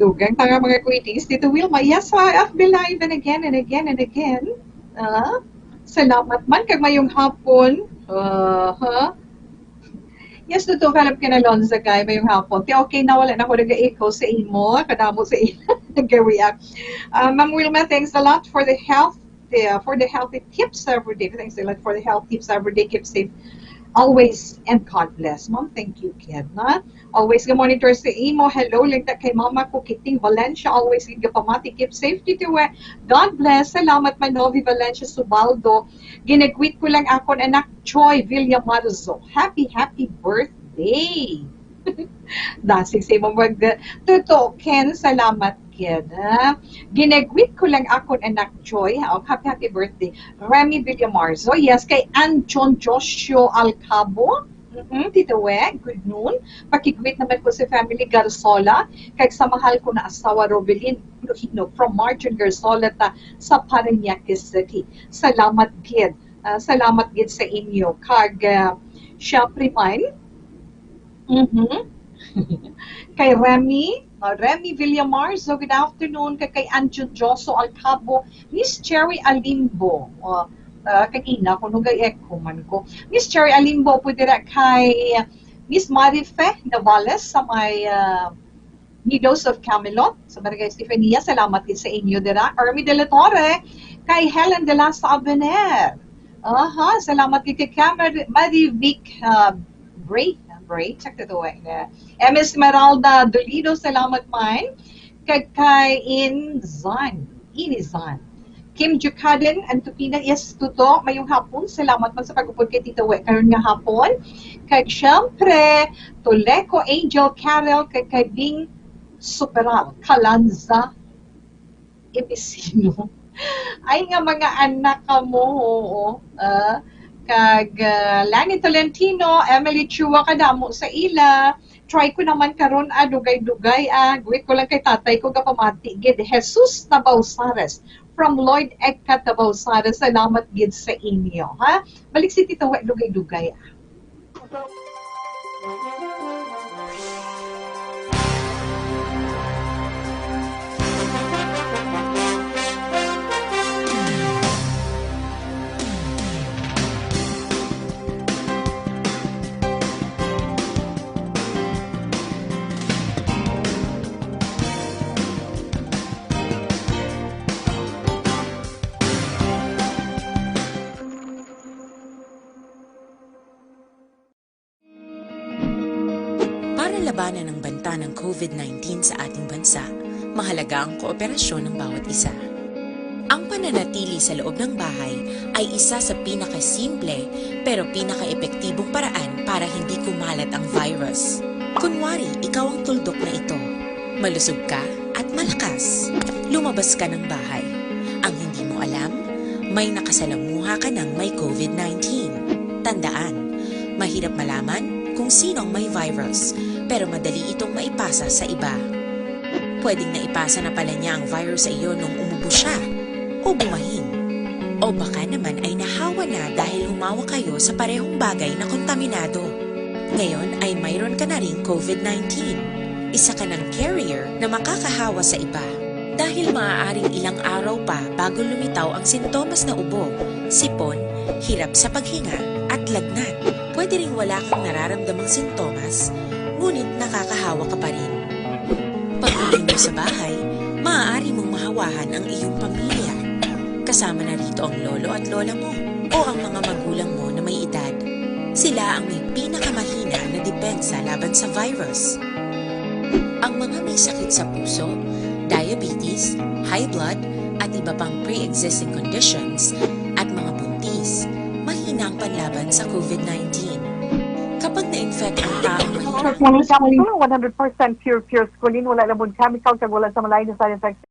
Dugang ta nga mga greetings, Tito Wilma. Yes, ha, F B Live, and again and again and again. Ah, salamat man, kag mayong hapon. Ah, ha? Yes, Tito Philip Kinalonza, kay mayong hapon. Ti, okay na, wala na ko nag-echo sa imo. Kadamo sa imo. Nag-react. Ah, Ma'am Wilma, thanks a lot for the health, the, for the healthy tips every day. Thanks a lot for the health tips every day. Keep safe always and God bless. Ma'am, thank you, kid, na always ga monitor sa imo. Hello, lang ta kay Mama ko, Kiting Valencia. Always gid gapamati. Keep safe, Tito. God bless. Salamat, Manovi Valencia Subaldo. Ginagwit ko lang akon anak, Joy Villamarzo. Happy, happy birthday. Dasig sa imong mag-, Tito Ken, salamat gid, ha? Ginagwit ko lang akon anak, Joy, ha? Oh, happy, happy birthday. Remy Villamarzo, yes, kay Anchon Joshua Alcabo. Mm, Tito We, good noon. Pakigwit naman po sa family Garzola, kag sa mahal ko na asawa Rovelin Luhino from Martin Garzola ta sa Parañaque City. Salamat gid. Ah, salamat gid sa inyo. Kag, ah, syempre man, mhm. Kay Remy, ah, Remy Villamar, so good afternoon. Kag kay Anjo Joso Alcabo, Miss Cherry Alimbo. Ah, ah, kagina ko, nung echo man ko. Miss Cherry Alimbo, pwede ra kay Miss Marife Navales sa may, ah, Meadows of Camelot, sa Barangay Estefania. Salamat gid sa inyo dira. Ermi de la Torre, kay Helen de la Sabener. Aha, salamat gid kay Camer-, Marivic, ah, Bray, Bray, check that away. M Esmeralda Dolido, salamat man. Kag kay Inzan, Inizan. Kim Jukaden, Antupina, yes, Tuto, mayong hapon. Salamat man sa pag-upod kay Tito We karon nga hapon. Kag syempre, Tuleco Angel Carol, kag kay Bing Superal, Kalanza, Episino. Ay nga mga anak kamo, oo. Ah, kag, ah, Lani Tolentino, Emily Chua, kadamo sa ila. Try ko naman karon, ah, dugay-dugay, ah. Gwit ko lang kay tatay ko, gapamati gid. Jesus Tabausares, from Lloyd Ecca Tabausares. Salamat gid sa inyo, ha? Balik si Tito We, dugay-dugay, ah. Labanan ang banta ng COVID nineteen sa ating bansa, mahalaga ang kooperasyon ng bawat isa. Ang pananatili sa loob ng bahay ay isa sa pinakasimple pero pinakaepektibong paraan para hindi kumalat ang virus. Kunwari, ikaw ang tuldok na ito. Malusog ka at malakas. Lumabas ka ng bahay. Ang hindi mo alam, may nakasalamuha ka ng may COVID nineteen. Tandaan, mahirap malaman kung sino ang may virus, pero madali itong maipasa sa iba. Pwedeng naipasa na pala niya ang virus sa iyo nung umubo siya, o bumahin, o baka naman ay nahawa na dahil humawak kayo sa parehong bagay na kontaminado. Ngayon ay mayroon ka na ring COVID nineteen. Isa ka ng carrier na makakahawa sa iba. Dahil maaaring ilang araw pa bago lumitaw ang sintomas na ubo, sipon, hirap sa paghinga, at lagnat. Pwede ring wala kang nararamdamang sintomas, ngunit nakakahawa ka pa rin. Pag-uwi mo sa bahay, maaari mong mahawahan ang iyong pamilya. Kasama na rito ang lolo at lola mo o ang mga magulang mo na may edad. Sila ang may pinakamahina na depensa laban sa virus. Ang mga may sakit sa puso, diabetes, high blood, at iba pang pre-existing conditions, at mga buntis, mahina ang panlaban sa COVID nineteen. Kapag na-infect ang taong mahina, Tulong one hundred percent pure, pure squalene, wala lamon chemical, kag wala sa malain na side effects.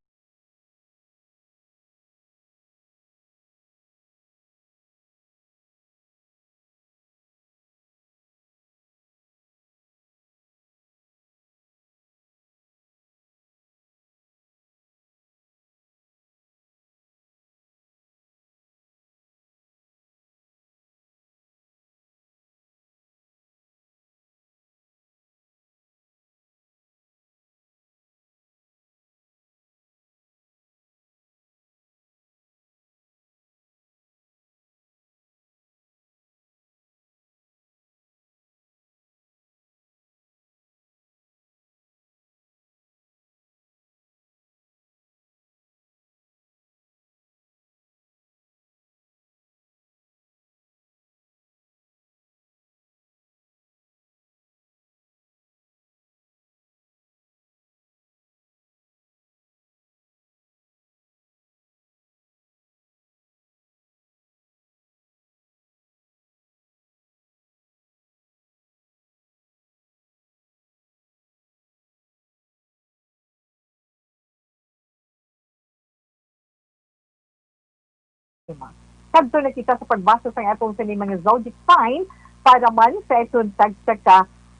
Kadto na kita sa pagbasa sang atong sini mga zodiac sign para man sa atong tagsa ka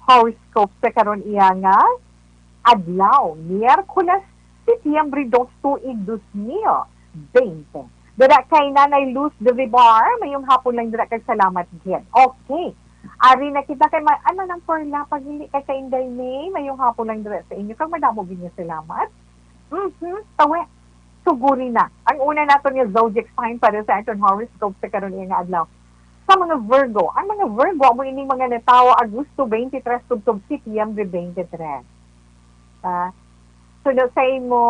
horoscope sa karon iya nga adlaw, Miyerkules, Setyembre dos, tuig dos mil bente. Dira kay Nanay Luz de Vivar, mayong hapon lang dira kag salamat gid. Okay. Ari na kita kay ma-, ano nang Perla, pag hindi kay Kainday May, mayong hapon lang dira sa inyo. Kag madamo gid nga salamat. Mhm, tawe. Suguri na. Ang una naton nga zodiac sign para sa aton horoscope sa karon nga adlaw. Sa mga Virgo, ang mga Virgo amo ining mga natawo Agosto twenty-three tubtob Setyembre twenty-three. Ah, so na sa imo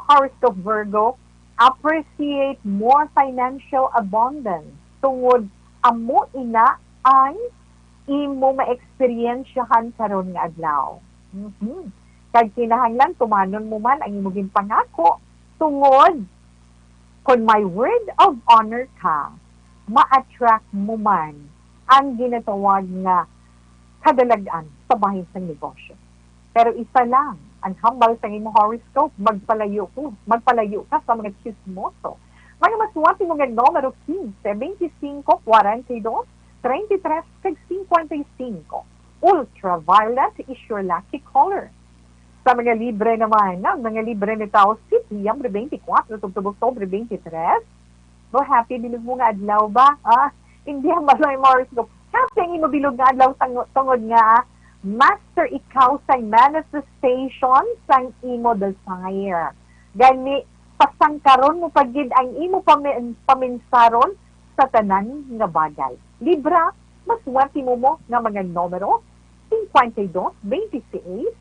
horoscope Virgo, appreciate more financial abundance tungod amo ina ang imo maeksperiensyahan karon nga adlaw. Mhm. Kag kinahanglan tumanon mo man ang imo ginpangako, tungod kon may word of honor ka, ma-attract mo man ang ginatawag nga kadalag-an sa bahin sang negosyo. Pero isa lang ang hambal sa imo horoscope, magpalayo ko, magpalayo ka sa mga chismoso. Mga maswerte mo nga numero quince, twenty-cinco, forty-dos, treinta y tres, kag cincuenta y cinco. Ultraviolet is your lucky color. Sa mga Libra naman, ang mga Libra ni tawo Setyembre twenty-four tubtob Oktubre twenty-three. Go, happy bilog mo nga adlaw ba? Ah, hindi ang balay horoscope. Happy ang imo bilog nga adlaw tang-, tungod nga, ah, master ikaw sang manifestation sang imo desire. Gani, pasangkaron mo pa gid ang imo pamin-, paminsaron sa tanan nga bagay. Libra, maswerte mo mo nga mga numero, cincuenta y dos, veintiséis,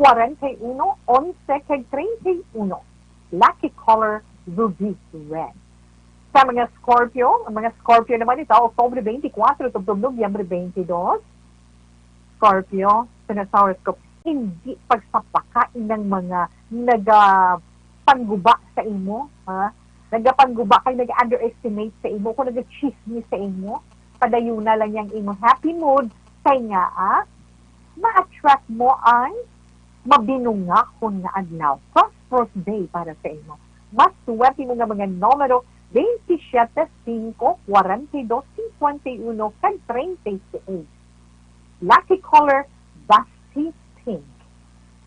cuarenta y uno, once, kag treinta y uno. Lucky color, ruby red. Sa mga Scorpio, ang mga Scorpio naman ito, Oktubre twenty-four tubtob Nobyembre twenty-two. Scorpio, sa horoscope, hindi pagsapaka inang mga nagapangguba sa imo, ha? Nagapangguba kay nag-underestimate sa imo, kung nag-chismis sa imo, padayuna lang yang imo happy mood, kay nga, ah, ma-attract mo ang mabinungahon nga adlaw. Prosperous day para sa imo. Mas swerte mo nga mga numero twenty-seven, five, forty-two, fifty-one, kag thirty-eight. Lucky color, dusty pink.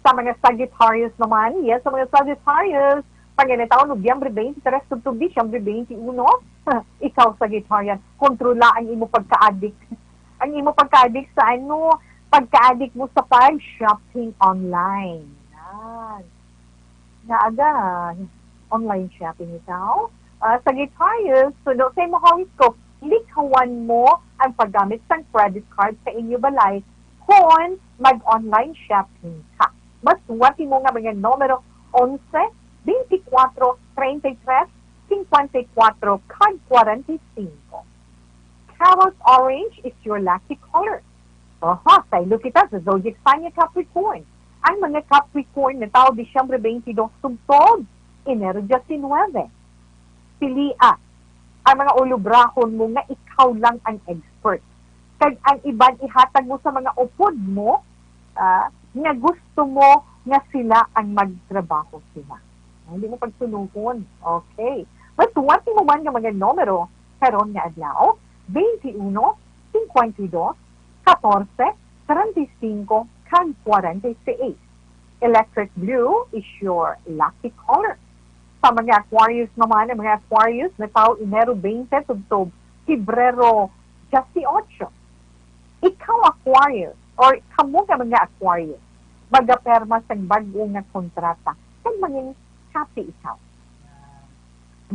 Sa mga Sagittarius naman, yes, sa mga Sagittarius, panginitaw, Nobyembre twenty-three tubtob Disyembre twenty-one, ikaw, Sagittarian, kontrola ang imo pagkaadik. Ang imo pagkaadik sa ano? Pagkaadik mo sa pag-shopping online. Yan. Nga aga, online shopping ikaw? Ah, Sagittarius, suno sa imo horoscope, likhawan mo ang paggamit sang credit card sa inyo balay kon mag-online shopping ka. Mas swerte mo nga mga numero onse, twenty-four, treinta y tres, cincuenta y cuatro, kag cuarenta y cinco. Carrot orange is your lucky color. Oho, saylo kita sa zodiac sign nga Capricorn. Ang mga Capricorn nga tawo Disyembre twenty-two tubtob Enero diecinuebe. Pilia ang mga ulubrahon mo nga ikaw lang ang expert, kag ang iban ihatag mo sa mga upod mo, ah, nga gusto mo nga sila ang magtrabaho sila. Hindi mo pagsunugon. Okay. Mas swerte mo man nga mga numero karon nga adlaw, twenty-one, cincuenta y dos, catorce, treinta y cinco, kag cuarenta y seis. Electric blue is your lucky color. Sa mga Aquarius naman, ang mga Aquarius nga tawo Enero twenty tubtob Pebrero dieciocho. Ikaw, Aquarius, or kamo nga mga Aquarius, magaperma sang bag-o nga kontrata kag mangin happy ikaw.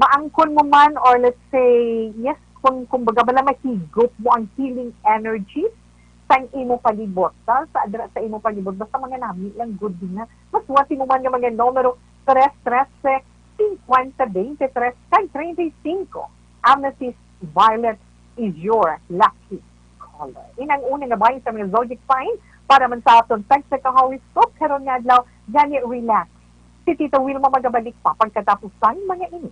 Maangkon mo man, or let's say, yes, kung, kumbaga, bala mahigop mo ang healing energies sang imo palibot, sa, sa, dira sa imo palibot, basta mga nami lang good nga. Mas swerte mo man nga mga numero tres, trese, cincuenta, veintitrés, kag treinta y cinco. Amethyst violet is your lucky color. Inang una nga bahin sa mga zodiac sign para man sa aton tagsa ka horoscope karon nga adlaw, gani relax. Si Tita Wilma magabalik pa pagkatapos sang mga ini.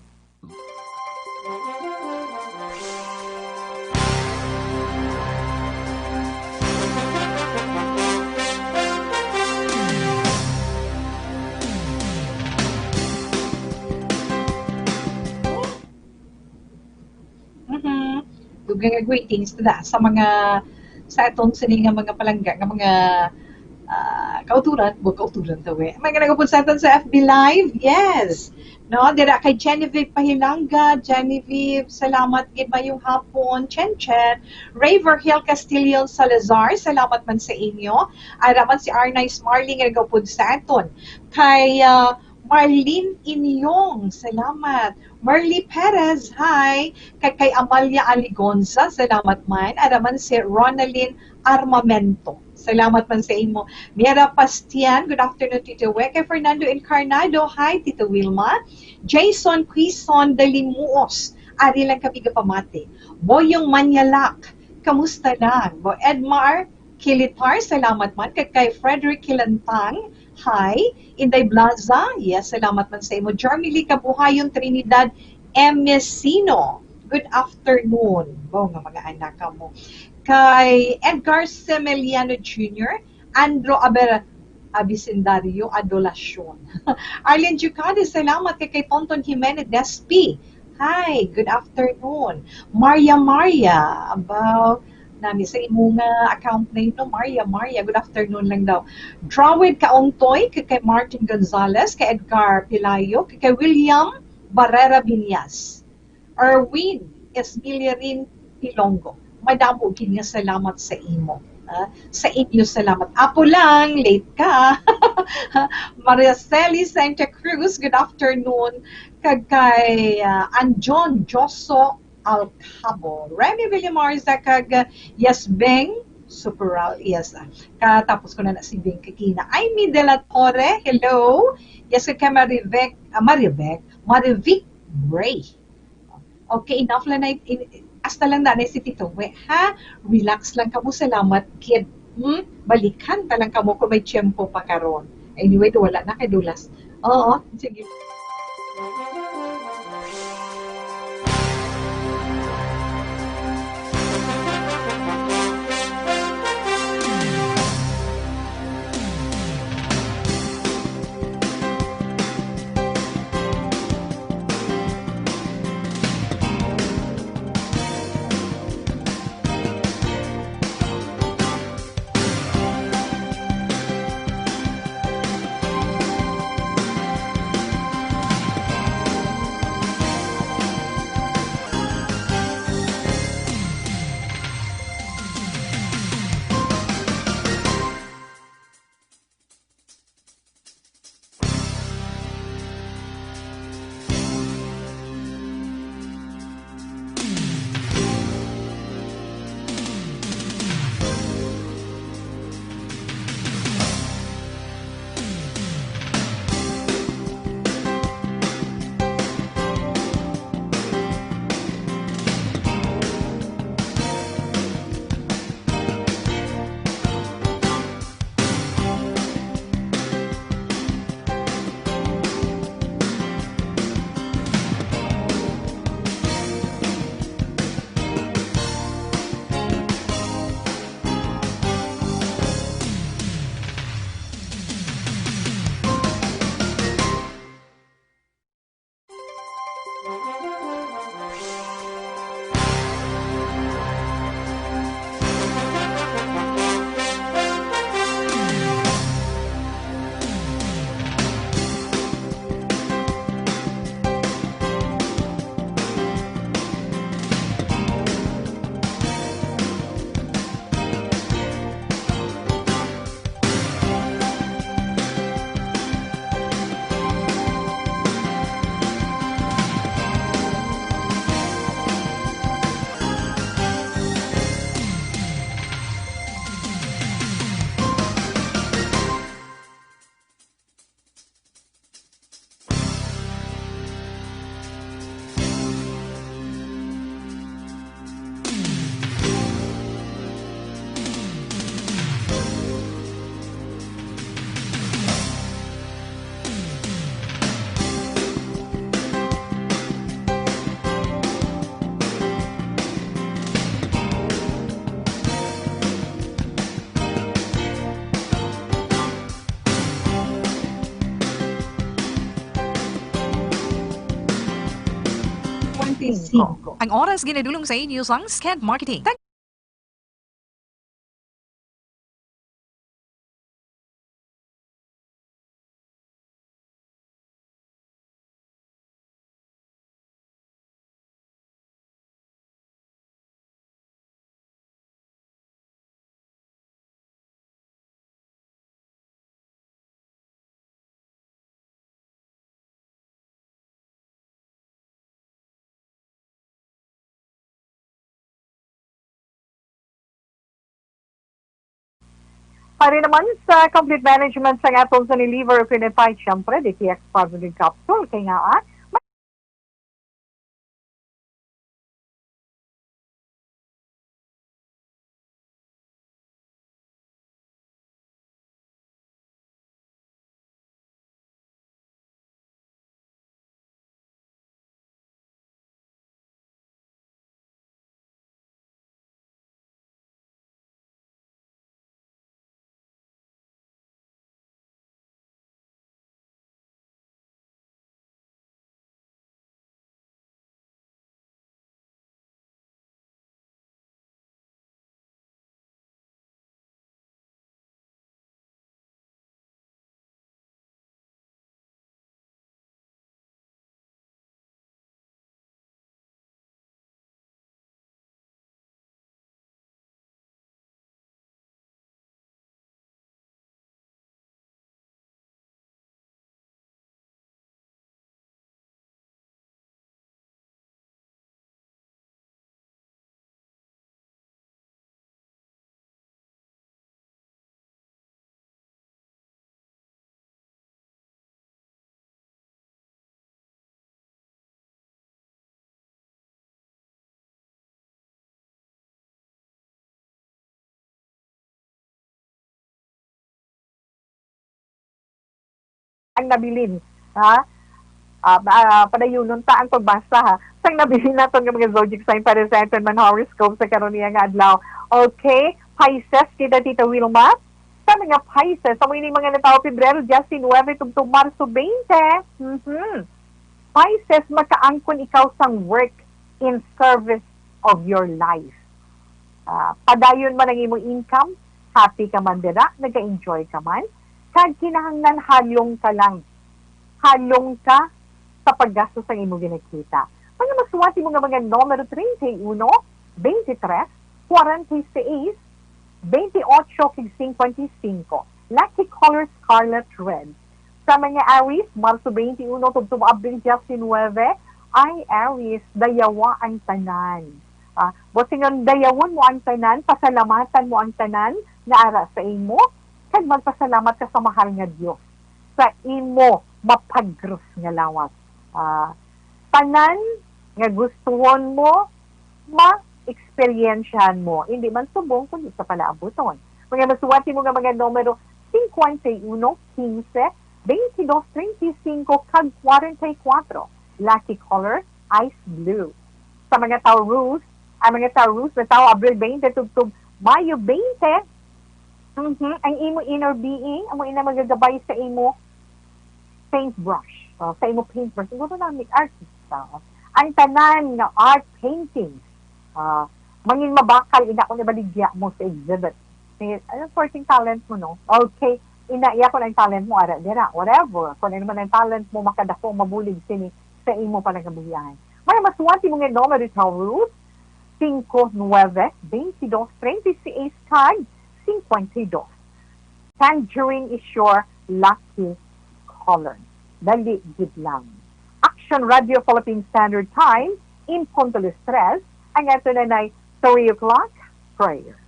Mhm. Dugang nga greetings to da sa mga, sa atong sini nga mga palangga nga mga, ah, kauturan, wa kauturan daw eh. May nga nagapon sa aton sa F B Live, yes. No, dira kay Genevieve Pahilanga, Genevieve, salamat gid, mayong hapon. Chen Chen, Raver Hill Castillo Salazar, salamat man sa inyo. Ara man si Arnice Marley nga nagapon sa aton. Kay, ah, Marlene Inyong, salamat. Merly Perez, hi. Kag kay Amalia Aligonza, salamat man. Ara man si Ronaldin Armamento. Salamat man sa imo. Miera Pastian, good afternoon, Tito Wek. Kay Fernando Encarnado, hi, Tito Wilma. Jason Quizon Dalimuos, ari lang kami gapamati. Boyong Manyalak, kamusta lang? Bo Edmar Kilitar, salamat man. Kag kay Frederick Kilantang, hi. Inday Blaza, yes, salamat man sa imo. Jermily Kabuhayon Trinidad Emesino, good afternoon. Bo nga mga anak ka mo. Kay Edgar Semeliano Junior, Andro Aber-, Abicendario Adolacion. Arlene Ducade, salamat. Kay, kay Tonton Jimenez Despi, hi, good afternoon. Maria Maria, about nami sa imo nga account name, no? Maria Maria, good afternoon lang daw. Drawid Kaontoy, kay, kay Martin Gonzalez, kay Edgar Pilayo, kay, kay William Barrera Viñas. Erwin Esmilirin Pilongo, madamo gid nga salamat sa imo. Ah, sa inyo salamat. Apo lang, late ka. Mariceli Santa Cruz, good afternoon. Kag kay, ah, Anjon Joso Alcabo. Remy Villamarza kag, ah, Yes Beng Superal. Yes, ah, katapos ko na na si Beng kagina. Amy De La Torre, hello. Yes, kag kay Marivic, ah, Marivic, Marivic Ray. Okay, enough lang na, in-, hasta lang na, na si Tito We, ha? Relax lang kamo, salamat gid. Hmm? Balikan ta lang kamo kung may tiyempo pa karon. Anyway, do wala na kay dulas. Oo, sige. Twenty-five. Ang oras ginadulong sa inyo sang Sked Marketing. Para naman sa complete management sang atong Sony Liver Purified, siyempre, D T X Positive Capsule. Kay nga, ah, ang nabilin, ha? Ah, ah, padayunon ta ang pagbasa, ha, sang nabilin naton nga mga zodiac sign para sa aton man horoscope sa karon niya nga adlaw. Okay, Pisces kita, Tita Wilma. Sa mga Pisces, amo ini mga natawo Pebrero diecinuebe tubtob Marso twenty. Mhm. Pisces, makaangkon ikaw sang work in service of your life. Ah, padayon man ang imo income, happy ka man dira, nag-enjoy ka man, kag kinahanglan halong ka lang. Halong ka sa paggastos sang imo ginakita. Mga masuwat mo nga mga numero treinta y uno, veintitrés, cuarenta y seis, veintiocho, kag cincuenta y cinco. Lucky color scarlet red. Sa mga Aries, Marso twenty-uno tubtob Abril diecinuebe, ay Aries, dayawa ang tanan. Ah, buot silingon, dayawon mo ang tanan, pasalamatan mo ang tanan nga ara sa imo, kag magpasalamat ka sa mahal nga Dios sa imo mapagros nga lawas. Ah, tanan nga gustuhon mo, ma-eksperyensyahan mo. Hindi man subong, kundi sa palaabuton. Mga masuwat mo nga mga numero cincuenta y uno, quince, veintidós, treinta y cinco, kag cuarenta y cuatro. Lucky color, ice blue. Sa mga Taurus, ang mga Taurus natawo Abril twenty tubtob Mayo twenty, mhm, ang imo inner being, amo ina magagabay sa imo paintbrush. Oh, sa imo paintbrush, siguro na may artista. Oh. Ang tanan nga art paintings, ah, mangin mabakal ina kung ibaligya mo sa exhibit. Sige, ano, sporting talent mo, no? Okay, ina, iya ko ang talent mo, ara, dira, whatever. Kung ano man ang talent mo, makadako, mabulig sini sa imo panagabuhian. Mga masuwat mo nga numero, Taurus, cinco, nueve, veintidós, treinta y seis, kag cincuenta y dos. Tangerine is your lucky color. Dali gid lang. Action Radio Philippine Standard Time, in punto las tres, ang ato na nay three o'clock prayer.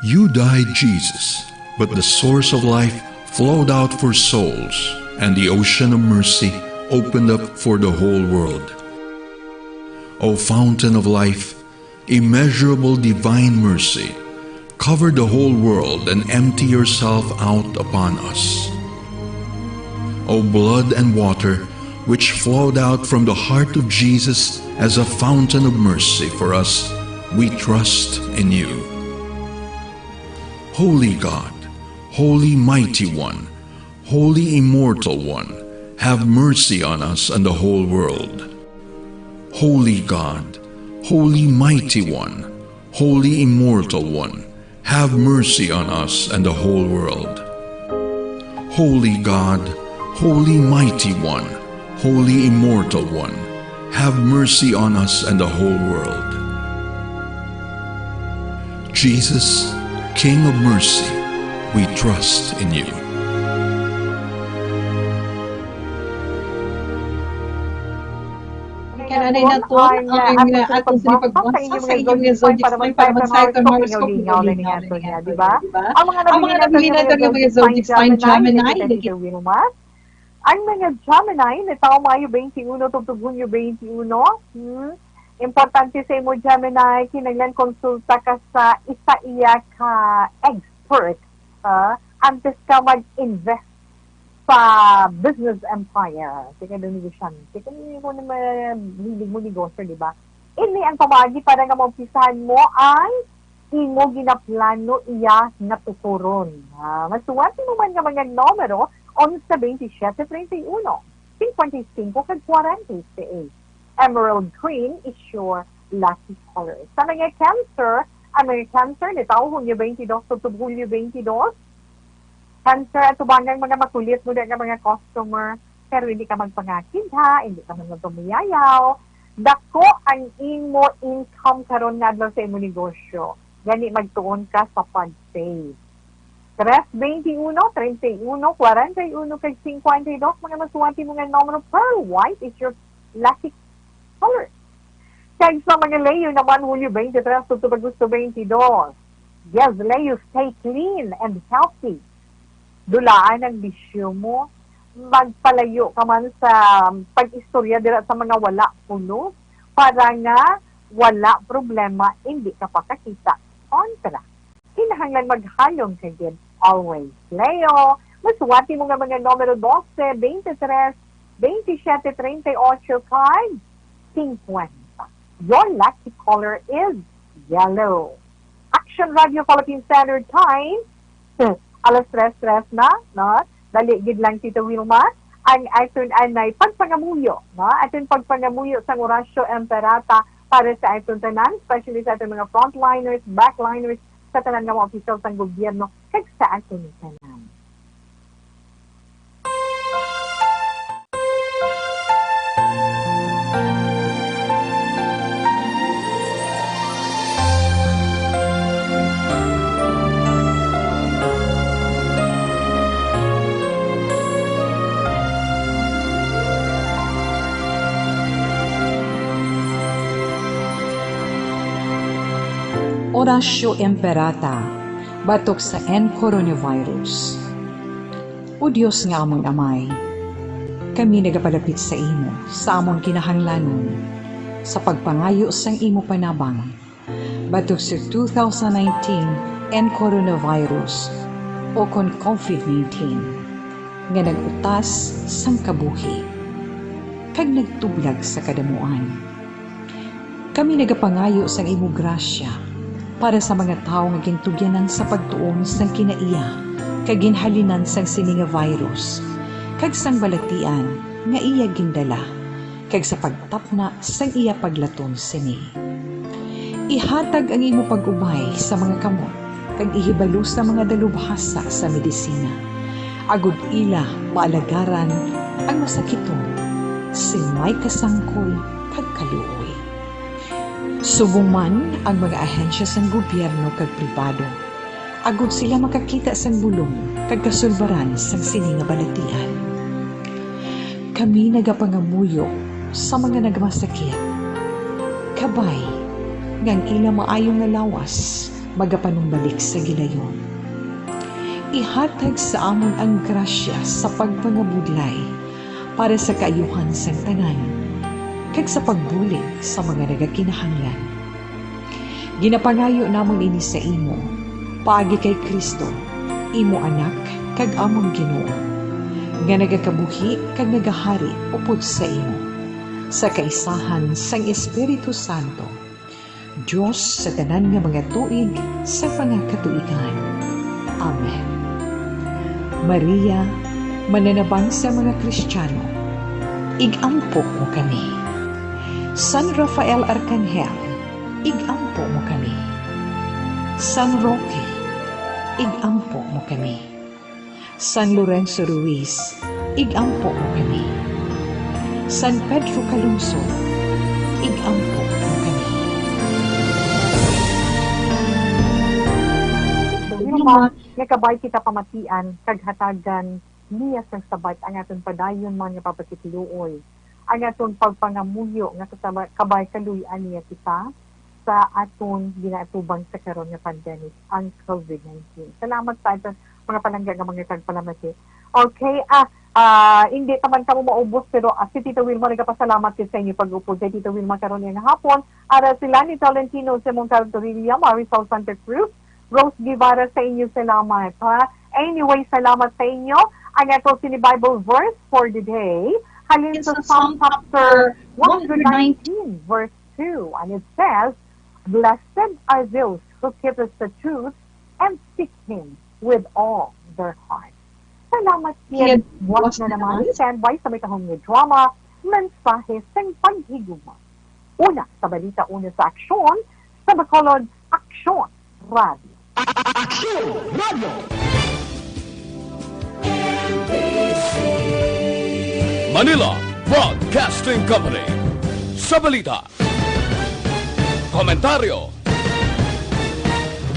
You died, Jesus, but the source of life flowed out for souls, and the ocean of mercy opened up for the whole world. O fountain of life, immeasurable divine mercy, cover the whole world and empty yourself out upon us. O blood and water, which flowed out from the heart of Jesus as a fountain of mercy for us, we trust in you. Holy God, Holy Mighty One, Holy Immortal One, have mercy on us and the whole world. Holy God, Holy Mighty One, Holy Immortal One, have mercy on us and the whole world. Holy God, Holy Mighty One, Holy Immortal One, have mercy on us and the whole world. Jesus, King of mercy, we trust in you. Kaya anay naton ang, ah, aton sini pagbasa sa inyo nga zodiac sign para man sa aton horoscope, lingaw-lingaw na niya, di ba? Ang mga nabilin naton nga mga zodiac sign, Gemini, Tita Wilma. Ang mga Gemini, natawo Mayo twenty-one tubtob Hunyo twenty-one. Hmm? Importante sa imo, Gemini, kinahanglan konsulta ka sa isa iya ka expert, ah, antes ka mag-invest sa business empire. Kaya negosyante, kaya ko na mahilig mo negosyo, di ba? Ini ang pamaagi para nga maumpisahan mo ang imo ginaplano iya nga tukuron. Ah, masuwat mo man nga mga numero, onse, veintisiete, treinta y uno, cincuenta y cinco, kag cuarenta y seis. Emerald green is your lucky color. Sa mga Cancer, ang mga Cancer, natawo Hunyo twenty-two tubtob Hulyo twenty-two. Cancer, atubangan mga makulit mo nga mga customer, pero hindi ka magpangakid, ha, hindi ka man magpamuyayaw. Dako ang imo income karon nga adlaw sa imo negosyo. Gani, magtuon ka sa pag-save. Tres, veintiuno, treinta y uno, cuarenta y uno, kag cincuenta y dos, mga masuwat mo nga numero, pearl white is your lucky color. Kag sa mga Leo naman, Hulyo twenty-three tubtob Agosto twenty-two. Yes, Leo, stay clean and healthy. Dulaan ang bisyo mo. Magpalayo ka man sa pag-istorya dira sa mga wala pulos para nga wala problema, hindi ka pakakita kontra. Kinahanglan maghalong ka gid always. Leo, masuwati mo nga mga numero dose, twenty-three, twenty-seven, treinta y ocho, kag fifty. Your lucky color is yellow. Action Radio Philippine Standard Time. Alas tres tres na, no? Dali gid lang, Tita Wilma. Ang aton anay pagpangamuyo, no? Aton pagpangamuyo sang Oratio Imperata para sa aton tanan, especially sa aton mga frontliners, backliners, sa tanan nga mga opisyal sang gobyerno, kag sa aton tanan. Oratio Imperata, batok sa N coronavirus. O Dios nga amon Amay, kami nagapalapit sa imo sa amon kinahanglanon sa pagpangayo sang imo panabang batok sa two thousand nineteen N coronavirus, o kon COVID nineteen, nga nag-utas sang kabuhi kag nagtublag sa kadamuan. Kami nagapangayo sang imo grasya para sa mga tawo nga gintugyanan sa pagtuon sang kinaiya kag ginhalinan sang sini nga virus, kag sang balatian nga iya gindala, kag sa pagtapna sang iya paglaton sini. Ihatag ang imo pag-ubay sa mga kamot kag ihibalo sa mga dalubhasa sa medisina, agod ila maalagaran ang masakiton sing may kasangkol kag kaluoy. Subong man ang mga ahensya sang gobyerno kag pribado, agod sila makakita sang bulong kag kasulbaran sang sini nga balatian. Kami nagapangamuyo sa mga nagmasakit. Kabay nga ang ila maayo nga lawas magapanumbalik sa gilayon. Ihatag sa amon ang grasya sa pagpangabudlay para sa kaayuhan sang tanan, kag sa pagbulig sa mga nagakinahanglan. Ginapangayo namon ini sa imo, paagi kay Cristo, imo Anak kag amon Ginoo, nga nagakabuhi kag nagahari upod sa imo, sa kaisahan sang Espiritu Santo, Dios sa tanan nga mga tuig sa mga katuigan. Amen. Maria, mananabang sa mga Kristiyano, ig-ampo mo kami. San Rafael Arkanghel, ig-ampo mo kami. San Roque, ig-ampo mo kami. San Lorenzo Ruiz, ig-ampo mo kami. San Pedro Calungsod, ig-ampo mo kami. Nga kabay kita pamatian kag hatagan niya sang sabat ang aton padayon man nga pagpakigluoy, ang aton pagpangamuyo nga kasaba-, kabay kaluy-an niya kita sa aton ginaatubang sa karon nga pandemic, ang COVID nineteen. Salamat sa aton mga palangga nga mga tagpalamati. Okay, ah, ah, hindi pa man kamo maubos, pero, ah, si Tita Wilma nagapasalamat gid sa inyo pag-upod kay Tita Wilma karon nga hapon. Ara sila ni Tolentino Simon Cartorilla, Marisol Santa Cruz, Rose Guevara, sa inyo salamat, ha? Anyway, salamat sa inyo. Ang ato sini Bible verse for the day, halin sa Psalm chapter one hundred nineteen, verse two, and it says, "Blessed are those who keep the truth and seek Him with all their heart." Salamat, Kian. Buwas na naman, standby sa may tahong nga drama, mensahe sang paghigugma. Una sa balita, una sa aksyon, sa Bacolod, Aksyon Radio. Aksyon Radio. Manila Broadcasting Company. Sa balita, komentaryo,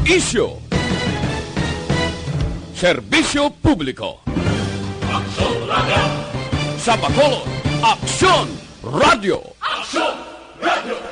isyu, serbisyo publiko. Aksyon Radio. Sa Bacolod, Aksyon Radio. Aksyon Radio.